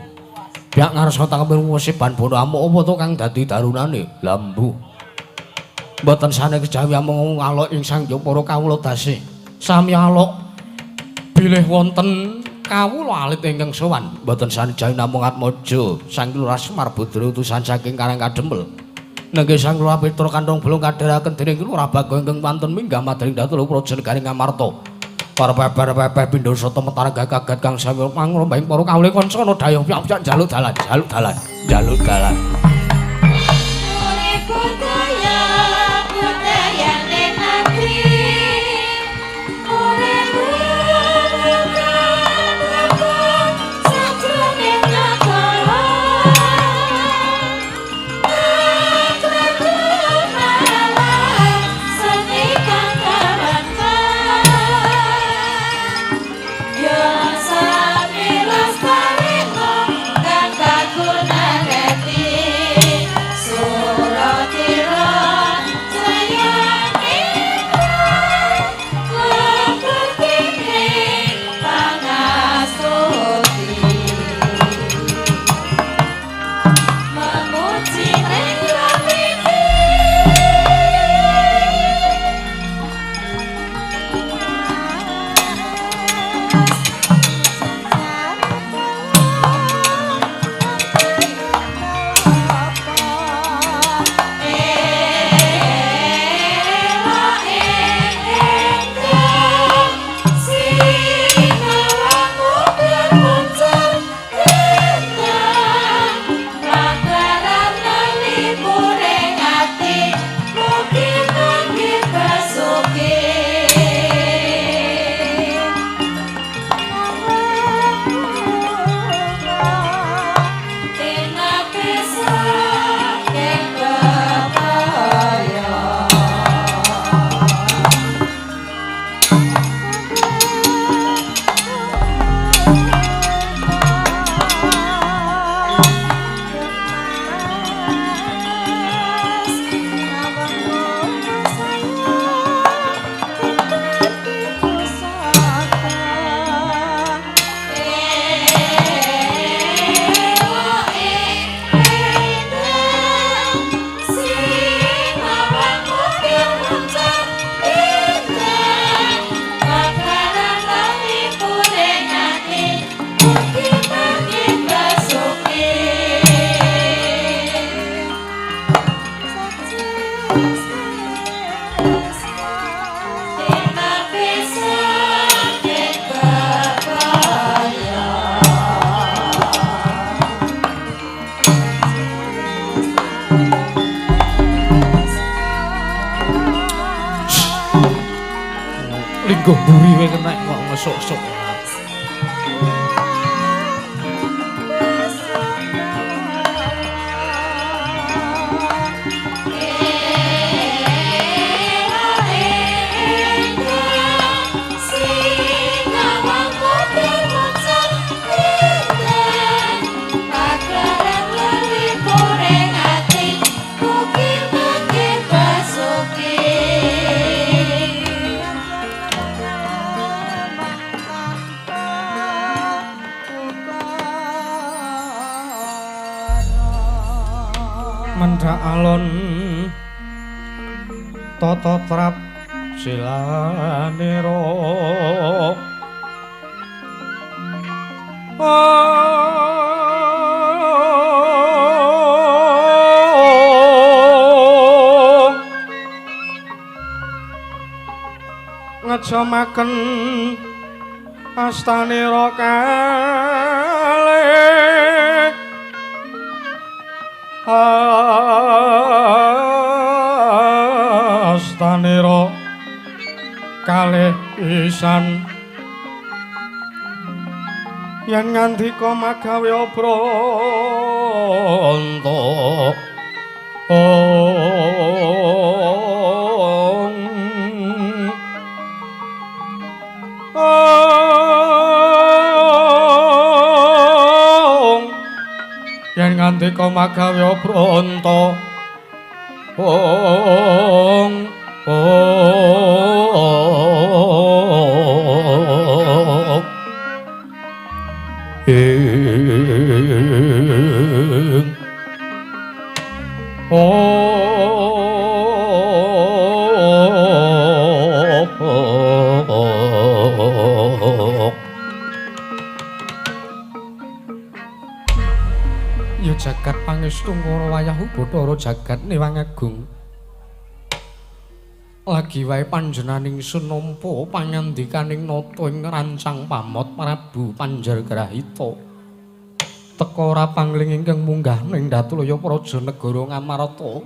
Pihak ngarsa tangkep wesiban bono amuk apa to kang dadi darunane? Lambu. Mboten sane kejawi amung alok ing Sang Hyang para kawula dasih. Sami alok bilih wonten kawula alit ingkang sowan. Mboten sane jawi namung Atmaja Sang Lurah Semar Budra utusan saking Karang Kadempel. Nenggih Sang Lurah Petra Kanthong Bolong kadheraken dening Lurah Bagong ingkang wonten minggah madring dhateng Praja Negari Ngamarta. Para peper-peper pindha sata metara kaget kang sami mangrembahing para kawula kancana dayuh piyak-piyak njaluk dalan, njaluk dalan, njaluk dalan. Sami lestari kang kagunane. Lungguh mburi kowe kenek kok ngesuk-suk. Mendhak alon tata trap silanira ngejamaken astanira kalih astanira kalih pisan yen ngandika magawe obronto yen ngandika magawe obronto ong ing ya jagat pangestu ngara wayah Bathara jagat Newang Agung. Lagi wae panjenenganing ingsun nampa pangandikaning nata ing rancang pamot Prabu Panjargrahita. Teka ora pangling ingkang munggah ning Datulaya Praja Negara Ngamarta.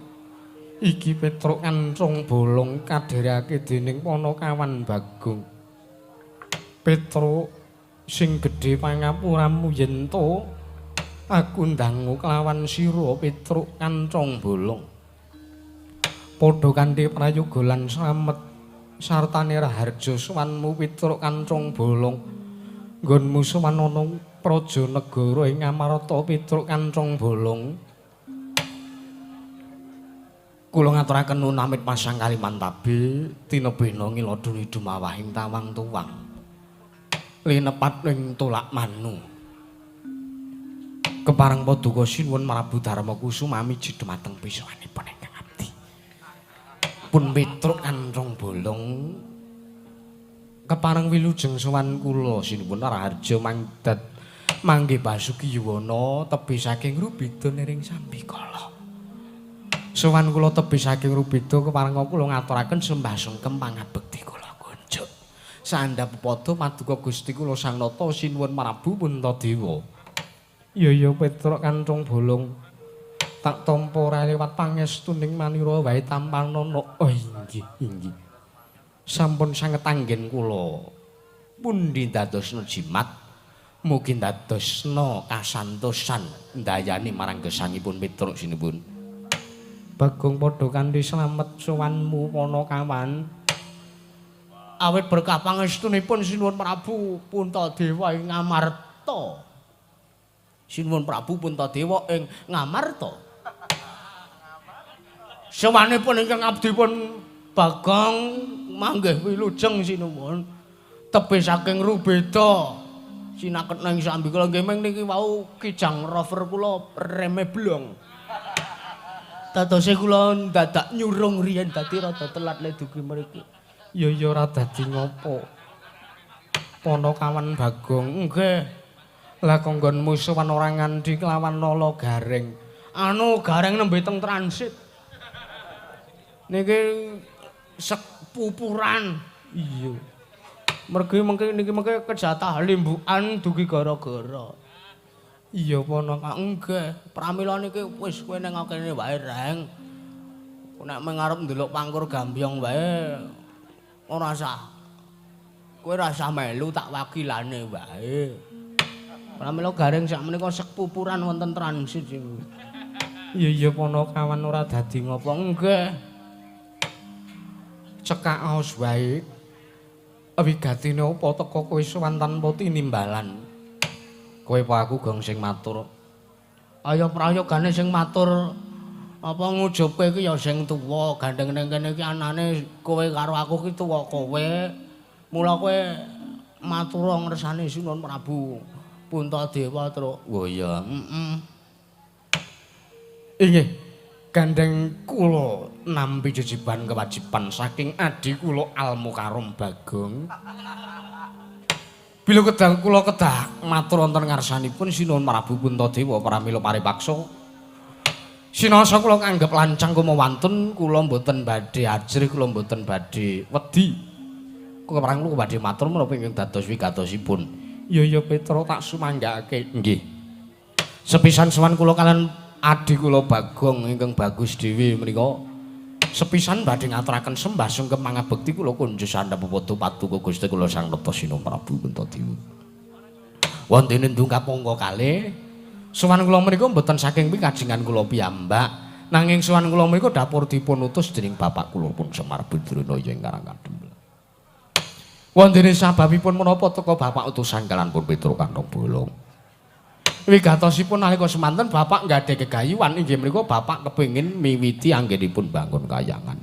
Iki Petruk Kancung Bolong kadherekake dening Panakawan Bagong. Petruk sing gedhe pangapuramu yen to aku ndangu kelawan sira Petruk Kancung Bolong. Padha kanthi prayoga lan slamet sartane raharja sowanmu Petruk Kancung Bolong. Nggonmu sowan ana praja negara ing Ngamarta Petruk Kancung Bolong. Kula ngaturaken nuwun amit pasang kalimantabi tinebena ngiladuni dumawahing tawang tuwang. Linepat ing Tolak Manu. Kepareng paduka sinuwun Prabu Darma Kusuma miji dumateng pisowanipun ingkang abdi. Pun Petruk Kancung Bolong kepareng wilujeng sowan kula sinuwun raharja mangdat mangke Basuki Yuwana tebih saking Rubeda niring sambikala. Sowan kula tebih saking Rubeda kepareng kula ngaturaken sembah sungkem pangabekti kula kunjuk. Sandhap pepada paduka Gusti kula Sang Nata sinuwun Prabu Puntadewa. Ya ya Petruk Kancung Bolong tak tampa ora liwat pangestuning manira wae tampanana. Oh inggih inggih. Sampun sanget anggen kula pundi dadosna jimat mugi dadosna kasantosan ndayani marang gesangipun Petruk sinuwun. Bagong padha kanthi slamet sowanmu Panakawan. Awit berkah pangestunipun sinuwun Prabu Puntadewa ing Ngamarta. Sinuwun Prabu Puntadewa ing Ngamarta. Sowanipun ingkang abdi pun Bagong manggih wilujeng sinuwun. Tebih saking Rubeda sinaket ing sambikala nggih ming niki wau kijang rover kula reme blong. Dadose kula ndadak nyurung riyen dadi rada telat le dugi mriki. Ya ya ora dadi ngopo. Panakawan Bagong nggih. Lah kanggonmu sowan ora ngandhi kelawan nala gareng. Anu gareng nembe teng transit. Niki sepupuran. Iya. Mergi mengke niki mengke kejatah limbukan dugi gara-gara. Iya Panaka nggih. Pramila niki wis kowe ning kene wae Reng. Nek meng arep ndelok pangkur gambyong wae ora usah Kowe ora usah melu tak wakilane wae. Pramila Gareng sak menika sepupuran wonten transit sing. Iya iya Panakawan ora dadi ngopo. Nggih. Cekak aos wae. Wigatine apa teka kowe sowan tanpa tinimbalan. Kowe apa aku Gong sing matur? Ayo prayogane sing matur apa ngujubke iki ya sing tuwa, gandeng ning kene iki anane kowe karo aku ki tuwa kowe. Mula kowe matur ngersane Sinuwun Prabu Puntadewa, Truk. Oh iya, heeh. Inggih. Gandeng kula nampi jejiban kewajiban saking adhi kula Almukarom Bagong. Bila kedah kula kedah matur wonten ngarsanipun Sinuwun Prabu Puntadewa pramila paripaksa. Sinasa kula nganggep lancang kumawantun, kula mboten badhe ajrih, kula mboten badhe wedi. Kula parang kula badhe matur menapa ingkang dados wigatosipun. Iya iya Petra tak sumanggakake. Nggih. Sepisan sowan kula kalian adhi kula Bagong ingkang bagus dhewe menika sepisan badhe ngaturaken sembah sungkem pangabekti kula kunjus sandhap padha paduka Gusti kula Sang Nata Sinuwun Prabu Puntadewa. Wontene ndungkap angka kalih sowan kula menika mboten saking pikajengan kula piyambak, nanging sowan kula menika dapur dipun utus dening bapak kula pun Semar Badranaya ing Karangkadempel. Wontene sababipun menapa teka bapak utusan kalian pun Petruk Kantong Bolong. Wigatosipun nalika semanten bapak nggadhahi gegayuhan inggih menika bapak kepengin miwiti anggenipun bangun kayangan.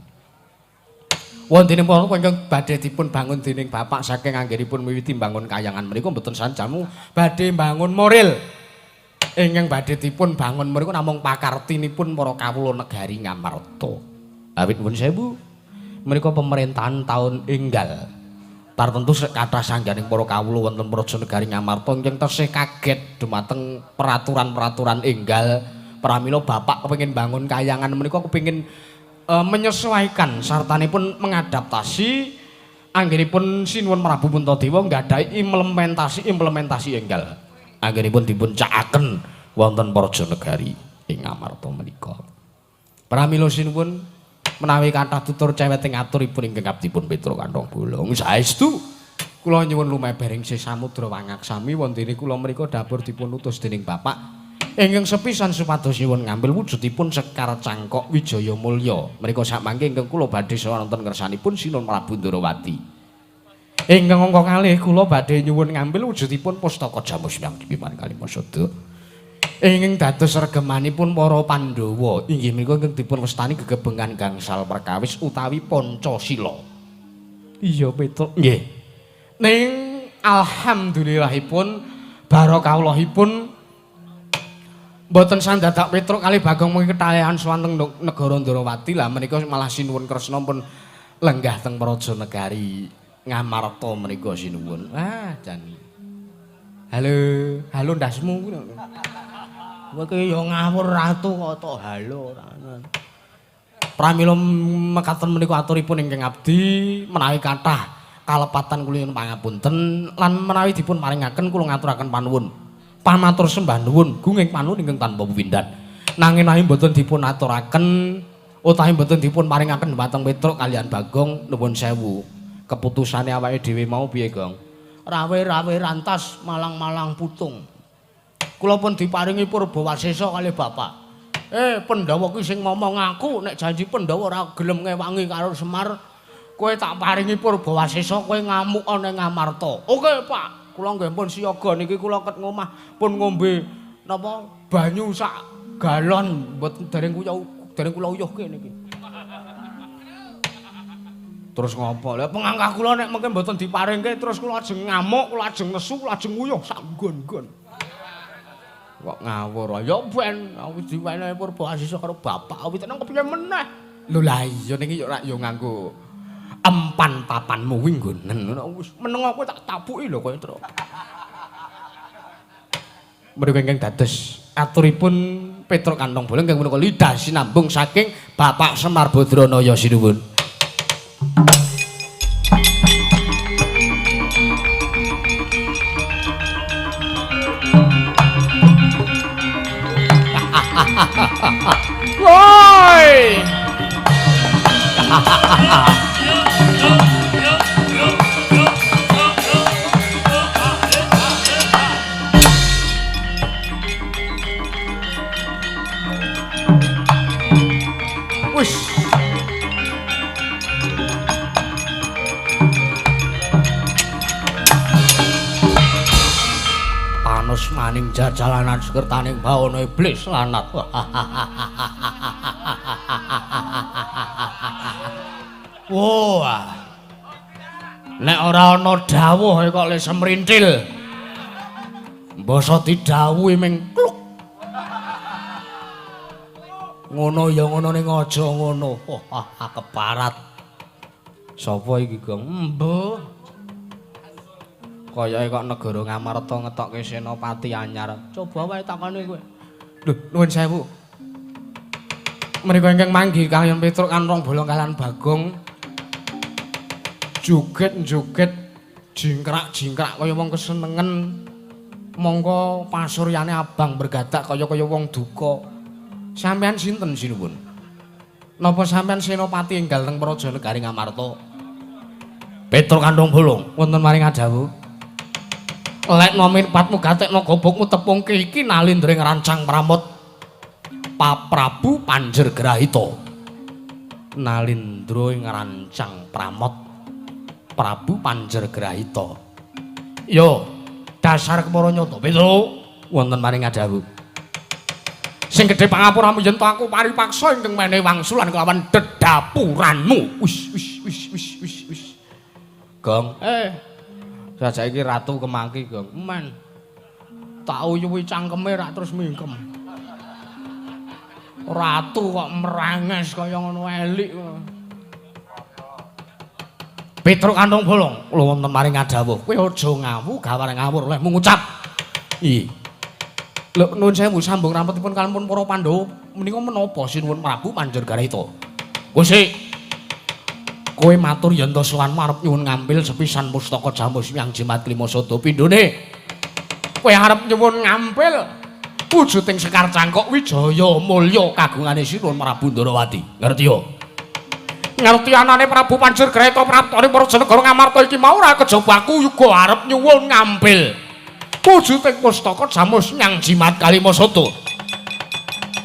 Wontene menapa ingkang badhe dipun bangun dening bapak saking anggenipun miwiti bangun kayangan menika mboten sanjamu badhe bangun moral. Ingkang badhe dipun bangun menika namung pakartinipun para kawula negari Ngamarta. Awit nuwun sewu menika pemerintahan taun enggal. Tartentu kathah sangganing para kawula wonten praja negari Ngamarta ingkang tesih kaget dumateng peraturan-peraturan enggal. Pramila bapak kepengin bangun kayangan menika kepengin menyesuaikan sartanipun mengadaptasi anggenipun Sinuwun Prabu Puntadewa nggadahi implementasi enggal. Anggenipun dipun cakaken wonten praja negari ing Ngamarta menika. Pramila sinuwun menawi kathah tutur ceweting aturipun ingkang abdipun Petruk Kantong Bolong. Saestu kula nyuwun lumebering sih samudra wangaksami wontene kula mriku dapur dipun utus dening bapak ingkang sepisan supados nyuwun ngambil wujudipun Sekar Cangkok Wijaya Mulya. Mriku sakmangke ingkang kula badhe sowan wonten ngersanipun Sinuwun Prabu Ndorowati. Ingkang angka kalih kula badhe nyuwun ngambil wujudipun Pustaka Jamus Hyang Dipiman Kalimasada. Ingkang dados regemanipun para Pandhawa inggih menika ingkang dipun wastani gegebengan gangsal perkawis utawi Pancasila. Iya Petruk. Nggih. Ning alhamdulillahipun barokahipun mboten sandadak Petruk kali Bagong mungkin ketalihan sowan teng negara Ndorowati lah menika malah Sinuwun Kresna pun lenggah teng praja negari Ngamarta menika sinuwun. Ah jan. Halo, halo ndasmu kuwi. Kowe iki ya ngawur ratu kok tok halo ora. Pramila mekaten menika aturipun ingkang abdi menawi kathah kalepatan kula nyuwun pangapunten lan menawi dipun paringaken kula ngaturaken panuwun. Pamatur sembah nuwun gunging panuwun ingkang tanpa pepindhan. Nanging menawi mboten dipun aturaken utawi mboten dipun paringaken dhumateng Petruk kaliyan Bagong nuwun sewu. Keputusane awake dhewe mau piye, Gong? Rawe-rawe rantas malang-malang putung. Kula pun diparingi purbawasesa kalih bapak. Pandhawa ki sing ngomong aku nek janji Pandhawa ora gelem ngewangi karo Semar, kowe tak paringi purbawasesa kowe ngamuk ana ing Ngamarta. Oke, Pak. Kula nggih pun siaga niki kula ket ngomah pun ngombe napa banyu sak galon mboten dereng kula uyuhke niki. Terus ngopo? Lah pengangkah kula nek mengke mboten diparingke terus kula ajeng ngamuk, kula ajeng nesu, kula ajeng nguyuh sak nggon-nggon. Kok ngawur. Ya ben aku diwenehi purbawasesa karo bapak kuwi tenang kepiye meneh. Lho lah iya niki yo rak yo nganggo empan papanmu kuwi nggonen ngono wis meneng aku tak tabuki lho kowe Truk. Mriku ingkang dados aturipun Petruk Kantong Bolong ingkang punika lidah sinambung saking Bapak Semar Badranaya sinuwun. Woi. Wis. Panus maning jajalanan sekertaning bawana iblis lanat. Wah. Nek ora ana dawuh kok le semrintil. Mbasa didhawuhi ming kluk. Ngono ya ngono ning aja ngono. Wah, keparat. Sapa iki, Gong? Embuh. Kayake kok negara Ngamarta ngetokke senopati anyar. Coba wae takoni kowe. Lho, nuwun sewu. Menika ingkang manggi kaliyan Petruk kan rong bolong kaliyan Bagong. Joget-joget jingkrak-jingkrak kaya wong kesenengen. Mongko pasuryane abang bergadak kaya-kaya wong duka. Sampeyan sinten sinuwun? Napa sampeyan senopati enggal teng Praja Negari Ngamarta? Petruk Kandung Bolong wonten maring adawuh. Lekno mirpatmu gatekno gobokmu tepungke iki nalindra ngrancang pramot Paprabu Panjergrahita. Nalindra ngrancang pramot Prabu Panjergrahita. Yo, dasar kepara nyata Petruk wonten maring adawuh. Sing gedhe pangapuramu yen to aku paripaksa ingkang menehi wangsulan kelawan dedapuranmu. Wis wis wis wis wis wis. Gong, sajak iki ratu kemaki, Gong. Men. Tak uyuhi cangkeme rak terus mingkem. Ratu kok meranges kaya ngono elik. Petruk Kandung Bolong, kula wonten maring adawuh. Kowe aja ngawu gawar ngawur olehmu ngucap. Ih. Lho nuwun sewu sambung rampetipun kalampun para Pandhawa menika menapa sinuwun Prabu Panjergarita? Gusti. Kowe matur yen to sowan arep nyuwun ngambil sepisan pustaka Jamus Hyang Jimat Klima Sada pindhone. Kowe arep nyuwun ngambil wujuding Sekar Cangkok Wijaya Mulya kagungane sinuwun Prabu Ndarawati. Ngerti yo? Ngerti anane Prabu Panjergrahita praptane para negara Ngamarta iki mau ora kejaba aku uga arep nyuwun ngambil wujuding pustaka Jamus Hyang Jimat Kalima Sada.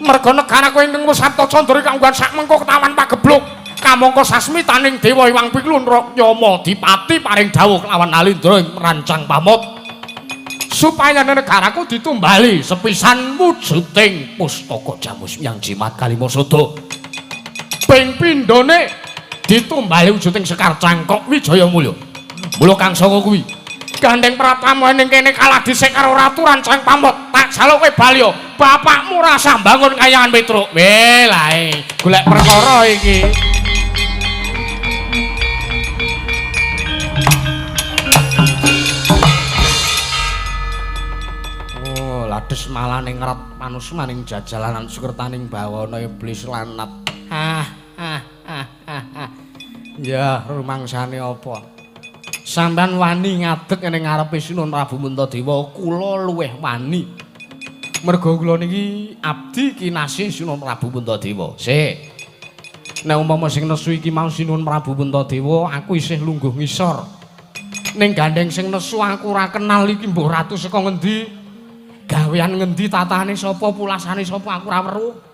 Merga negaraku ingkang wis sabta candra kanggo sak mengko ketawan pagebluk kamangka sasmitaning Dewa Hyang Piklun Yama Dipati paring dawuh kelawan Nalindra ing rancang pamot supaya negaraku ditumbali sepisan wujuding pustaka Jamus Hyang Jimat Kalima Sada. Ping pindhone ditumbali wujuding Sekar Cangkok Wijaya Mulya. Mula kang saka kuwi gandeng pratamu ning kene kalah dhisik karo ratu rancang pamot. Tak jaluk kowe bali bapakmu rasa mbangun kayangan Petruk. Weh lae golek perkara iki. Oh, lades malah ning ngret panusmaning jajalanan sukertaning bawana iblis lanat. Ah ah ah ah. Ya rumangsane apa? Sampeyan wani ngadeg ning ngarepe Sinuwun Prabu Puntadewa, kula luwih wani. Merga kula niki abdi kinasih Sinuwun Prabu Puntadewa. Sik. Nek umpama sing nesu iki mau Sinuwun Prabu Puntadewa, aku isih lungguh ngisor. Ning gandeng sing nesu aku ora kenal iki mbuh ratu saka ngendi, gawean ngendi, tatane sapa, pulasane sapa aku ora weruh.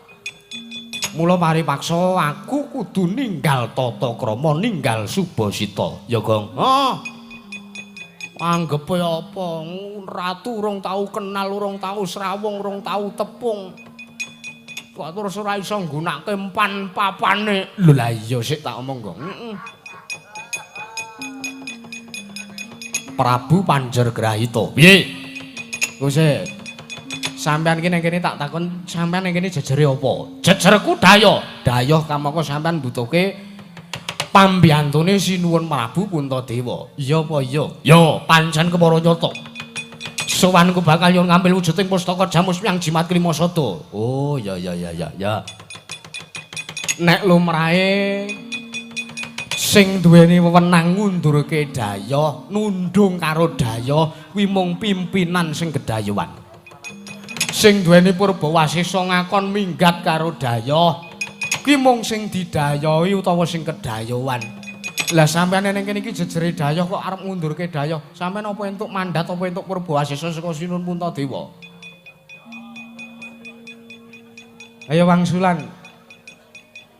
Mula paripaksa aku kudu ninggal tata krama, ninggal subasita. Ya, Gong. Oh. Anggepe apa? Ratu urung tau kenal, urung tau srawung, urung tau tepung. Kok terus ora iso nggunakake empan papane. Lho lah iya sik tak omong, Gong. Heeh. Prabu Panjergrahita. Piye? Gusti. Sampeyan iki ning kene tak takon, sampeyan ning kene jejere apa? Jejerku dayoh. Dayoh kamangka sampeyan mbutuhke pambiyantune Sinuwun Prabu Puntadewa. Iya apa iya? Ya, pancen kepara nyata. Sowanku bakal nyuwun ngambil wujuding pustaka Jamus Hyang Jimat Klima Sada. Oh, ya ya ya ya ya. Nek lumrahe sing duweni wewenang ngundurke dayoh, nundung karo dayoh kuwi mung pimpinan sing gedayuan. Sing duweni purbawasesa ngakon minggat karo dayoh kuwi mung sing didayohi utawa sing kedayohan. Lah sampeyan ning kene iki jejere dayoh kok arep ngundurke dayoh. Sampeyan apa entuk mandat apa entuk purbawasesa saka Sinuwun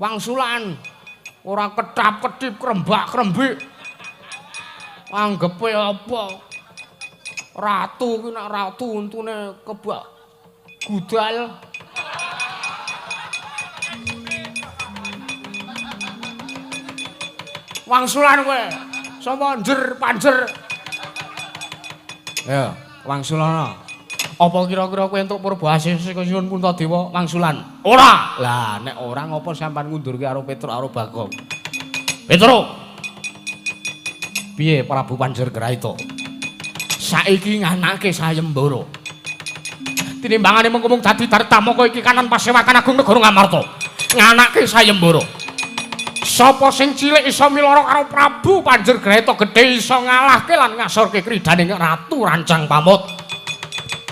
Wangsulan. Ora ketap-ketip krembak-krembik. Anggepe apa? Ratu ki nek ratu untune kebak gudal. Wangsulan kowe. Sapa njer panjer? Ya, wangsulana. Apa kira-kira kowe entuk purba asih saka Nyuwun Puntadewa wangsulan? Ora. Lah nek ora ngopo sampean ngundurke karo Petruk karo Bagong? Petruk. Piye Prabu Panjergraita? Saiki nganake sayembara. Tinimbangane mengko mung dadi dartamaka iki kanan pasewakan agung negara Ngamarta. Nganake sayembara. Sapa sing cilik iso milara karo Prabu Panjergraita gedhe iso ngalahke lan ngasorke kridhaning Ratu Rancang Pamut.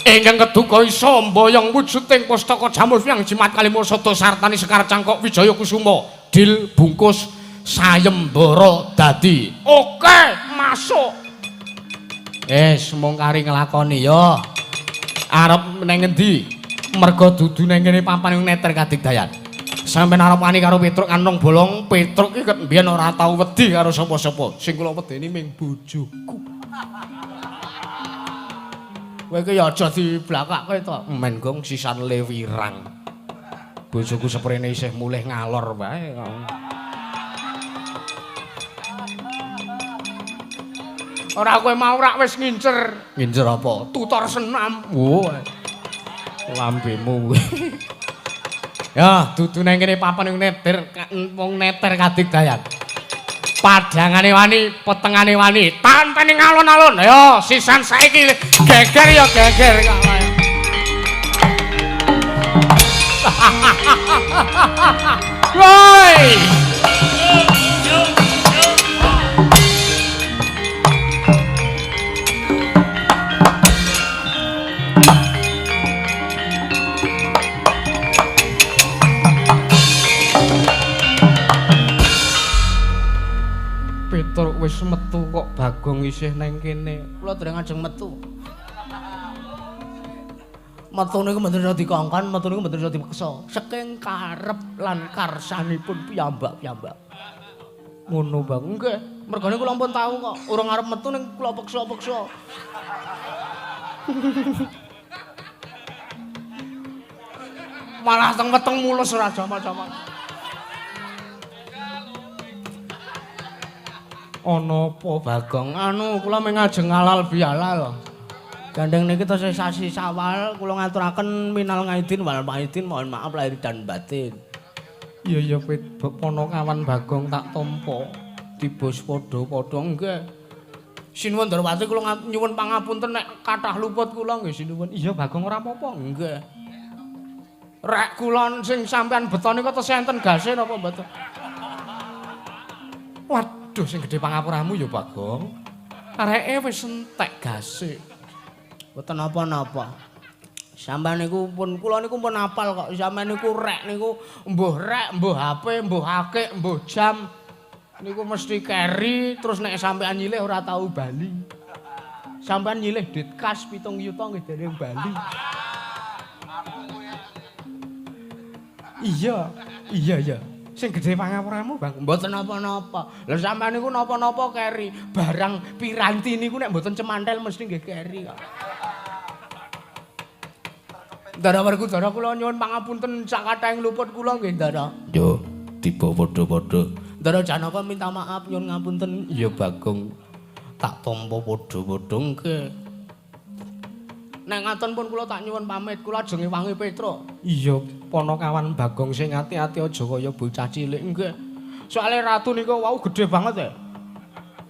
Ingkang keduga iso mboyong wujuding pustaka jamur yang jimat kalima sada sartani sekar cangkok wijaya kusuma. Dil bungkus sayembara dadi. Oke, masuk. Mung kari nglakoni ya. Arep nang ngendi? Merga dudu nang kene papan neter kadigdayan. Sampeyan arep wani karo Petruk kanthong bolong, Petruk iki ket mbiyen ora tau wedi karo sapa-sapa. Sing kula wedeni ming bojoku. Kowe iki ya aja diblakake to. Men gong sisan lewirang. Bojoku seprene isih mulih ngalor wae. Ora kowe mau rak wis ngincer. Ngincer apa? Tutor senam. Wo. Lambemu. Ya, dudu nang kene papan ning neter wong neter kadigdayan. Padhangane wani, petengane wani, tantene alon-alon. Ayo, sisan saiki geger ya geger kok. Woi. Petruk wis metu kok Bagong isih nang kene. Kula dereng ajeng metu. Metu niku mboten iso dikongkon, metu niku mboten iso dipeksa. Saking karep lan karsanipun piyambak-piyambak. Ngono, Bang. Nggih, mergane kula ampun tau kok urung arep metu ning kula peksa-peksa. Malah teng weteng mulus ora jamak-jamak. Ana apa Bagong? Anu kula mung ajeng halal bihalal. Gandeng niki tesih sasi Syawal kula ngaturaken minal ngaidin wal faidin, mohon maaf lahir dan batin. Iya iya ponokawan Bagong tak tampa dibos padha-padha nggih. Sinuwun Darwati kula nyuwun pangapunten nek kathah luput kula nggih sinuwun. Iya Bagong ora apa-apa nggih. Rek kula sing sampean beto niku tesih enten gase napa mboten? Waduh sing gedhe pangapuramu ya Bagong. Areke wis entek gase. Mboten napa-napa. Sampeyan niku pun kula niku pun apal kok. Sampeyan niku rek niku mbuh rek, mbuh HP, mbuh akik, mbuh jam niku mesti keri terus nek sampeyan nyilih ora tau bali. Sampeyan nyilih duit kas 7 yuta nggih dereng bali. Iya, iya iya. Sing gedhe pangapuramu, Bang. Mboten napa-napa. Lha sampeyan niku napa-napa keri. Barang piranti niku nek mboten cemantel mesti nggih keri kok. Ndara Werkudara kula nyuwun pangapunten sak kathahing luput kula nggih, Ndara. Yo, tiba padha-padha. Ndara Janaka minta maaf nyuwun ngapunten. Ya Bagong, tak tampa padha-padha nggih. Nek ngaten pun kula tak nyuwun pamit, kula ajeng ngewangi Petruk. Iya, ponokawan Bagong sing ati-ati aja kaya bocah cilik nggih. Soale ratu nika wau gedhe banget ya.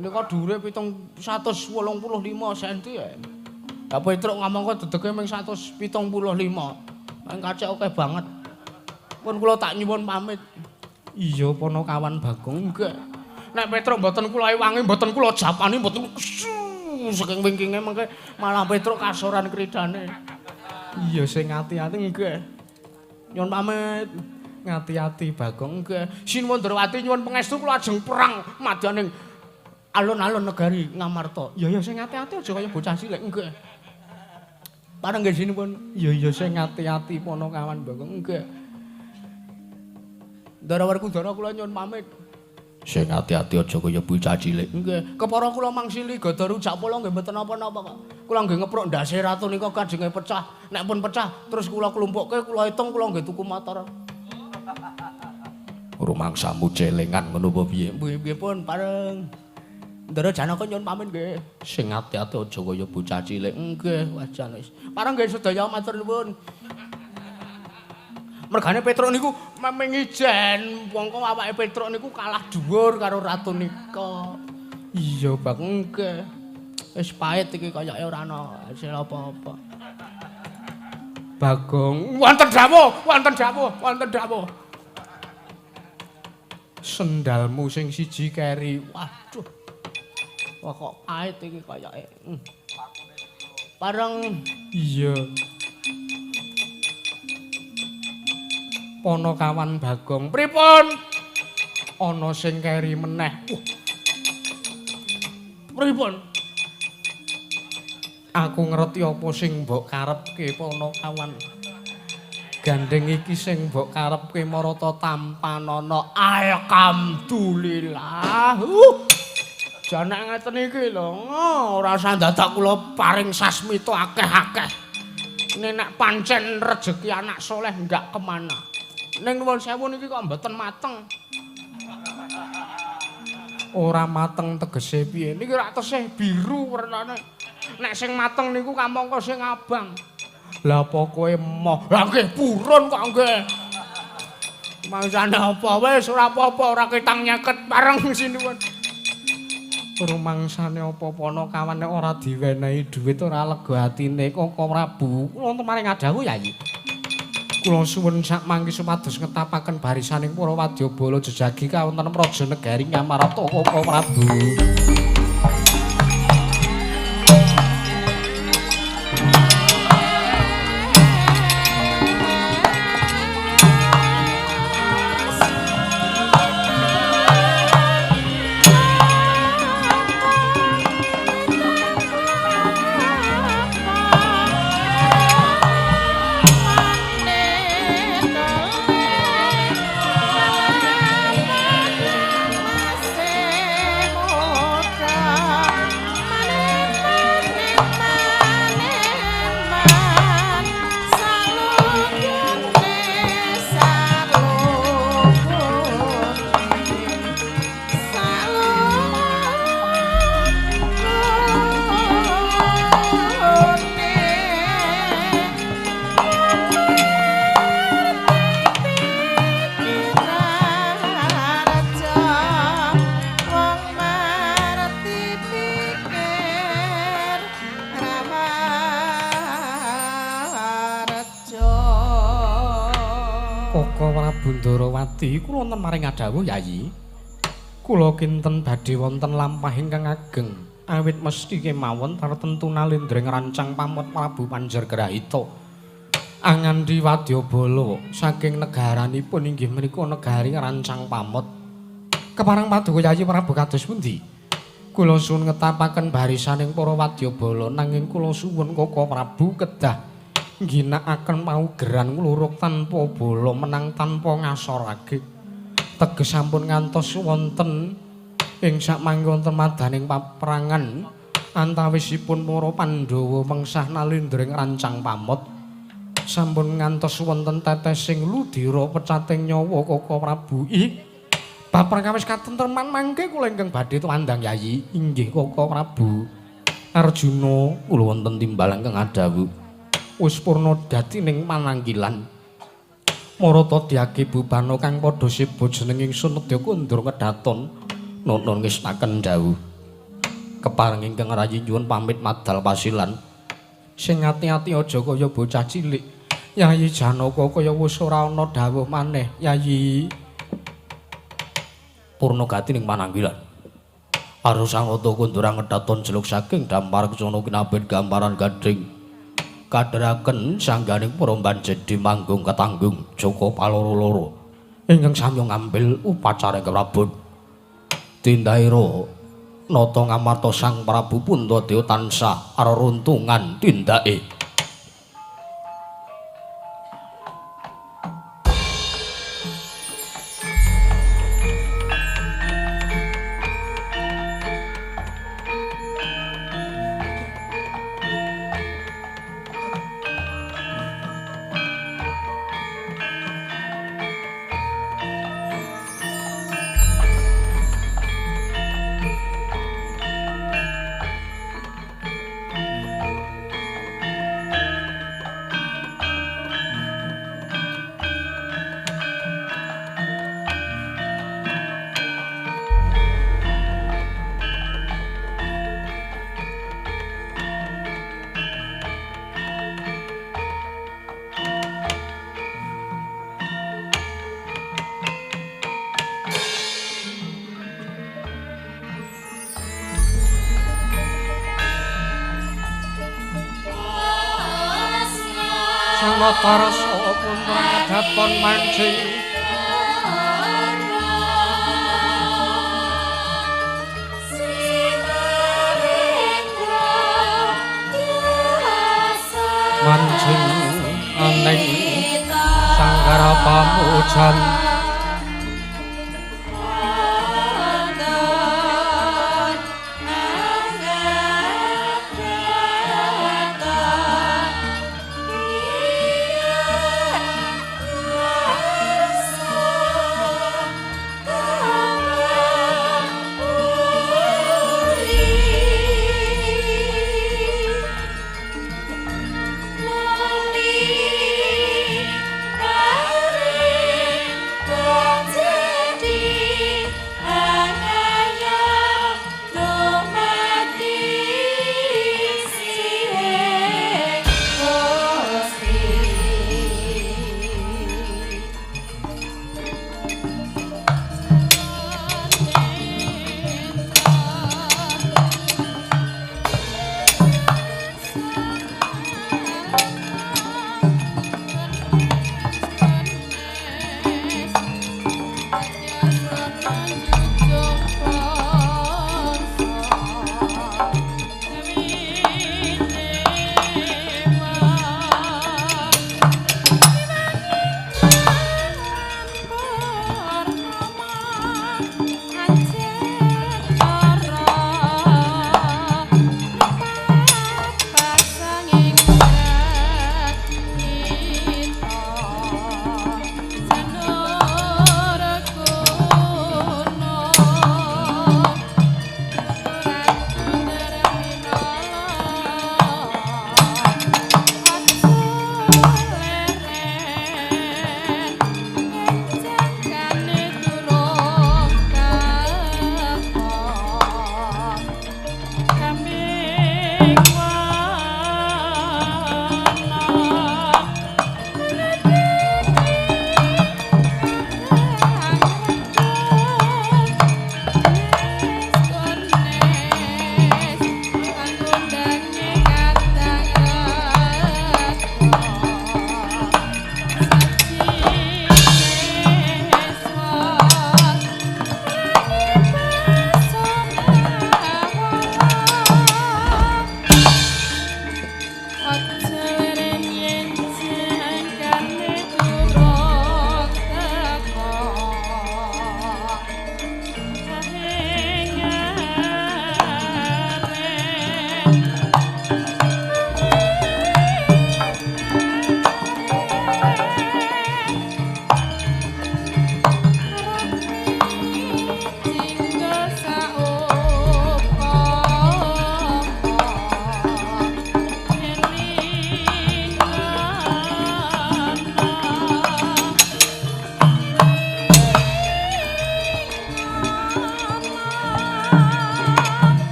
Nika dhuwure 785 cm ya. Lah Petruk ngomong kok dedege ming 175. Meng kacek akeh banget. Pun kula tak nyuwun pamit. Iya, ponokawan Bagong nggih. Nek Petruk mboten kula ewangi, mboten kula japani, mboten saking wingkinge mengke malah Petruk kasoran kridane. Iya sing ati-ati nggih. Nyuwun pamit. Ngati-ati Bagong nggih. Sinuwun Darwati nyuwun pangestu kula ajeng perang madyaning alun-alun negari Ngamarta. Iya iya sing ati-ati aja kaya bocah cilik nggih. Pareng nggih sinuwun. Iya iya sing ati-ati ponokawan Bagong nggih. Ndara Werkudara kula nyuwun pamit. Sing ati-ati aja kaya bocah cilik. Nggih, kepara kula mangsili gada rujak polo nggih mboten napa-napa kok. Kula nggih ngepruk ndase ratu nika kajenge pecah. Nek pun pecah terus kula klumpukke, kula hitung kula nggih tuku motor. Rumangsamu celengan ngono apa piye? Nggih pun pareng. Ndara Janaka nyuwun pamit nggih. Sing ati-ati aja kaya bocah cilik. Nggih, wajan wis. Pareng nggih sedaya matur nuwun. Mergane Petruk niku memeng ijen, wong kok awake Petruk niku kalah dhuwur karo ratu nika. Iya, Bang, nggih. Wis pahit iki kayake ora ana hasil apa-apa. Bagong, wonten dawuh, wonten dawuh, wonten dawuh. Sendalmu sing siji keri. Waduh. Wah kok pahit iki kayake. Pareng iya. Ponokawan Bagong, pripun? Ana sing keri meneh. Pripun? Aku ngerti apa sing mbok karepke Ponokawan. Gandeng iki sing mbok karepke marata tampanana. Alhamdulillah. Janak ngeten iki lho, ora usah dadak kula paring sasmita akeh-akeh. Nek pancen rejeki anak soleh enggak kemana. Ning nuwun sewu niki kok mboten mateng. Ora mateng tegese piye? Niki rak tesih biru wernane. Nek sing mateng niku kamangka sing abang. Lah apa kowe emoh? Lah nggih purun kok nggih. Mangsane apa wis ora apa-apa ora ketang nyeket bareng sinuwun. Rumangsane apa Ponokawan nek ora diwenehi dhuwit ora lega atine Koko Prabu. Kula wonten maring adhawuh Yayi. Kula suwun sak mangke supados ngetapaken barisaning para wadyabala jejagi kawonten praja negari Ngamarta Koko Prabu. Bundarawati kula wonten maring adhawuh Yayi. Kula kinten badhe wonten lampah ingkang ageng awit mesti kemawon tartemtu nalendra ngrancang pamot Prabu Panjargrahita. Angandhi wadyabala saking negaranipun inggih menika negari ngrancang pamot. Kepareng paduka Yayi Prabu kados pundi? Kula suwun ngetapaken barisaning para wadyabala nanging kula suwun Koko Prabu kedah ngginakaken paugeran ngluruk tanpa bala menang tanpa ngasorake. Teges sampun ngantos wonten ing sakmangke wonten madaning paperangan antawisipun para Pandhawa mengsah nalendra ngrancang pamot. Sampun ngantos wonten tetesing ludira pecating nyawa Koko Prabu. Ih, babar wis katentreman mangke kula ingkang badhe tuwandang Yayi. Inggih Koko Prabu. Arjuna kula wonten timbal ingkang adhawuh. Wis purna dadi ning pananggilan. Marata dyage bubana kang padha seba jeneng ingsun nedya kundur kedaton nunun ngestaken dawuh. Kepareng ingkang rayi nyuwun pamit madal pasilan. Sing ati-ati aja kaya bocah cilik. Yayi Janaka kaya wis ora ana dawuh maneh, Yayi. Purna gati ning pananggilan. Arusangata kundur ngedaton jeluk saking dampar kecono kinabet gambaran gading. Kadheraken sangganing para banjedi manggung ketanggung Joko paloro-loro ingkang samya ngambil upacara ingkang prabon. Tindaira nata ngamarta Sang Prabu Puntadewa tansah areruntungan tindake. Natarasa putra kedaton mancing. Mancing aning sanggara pamujan.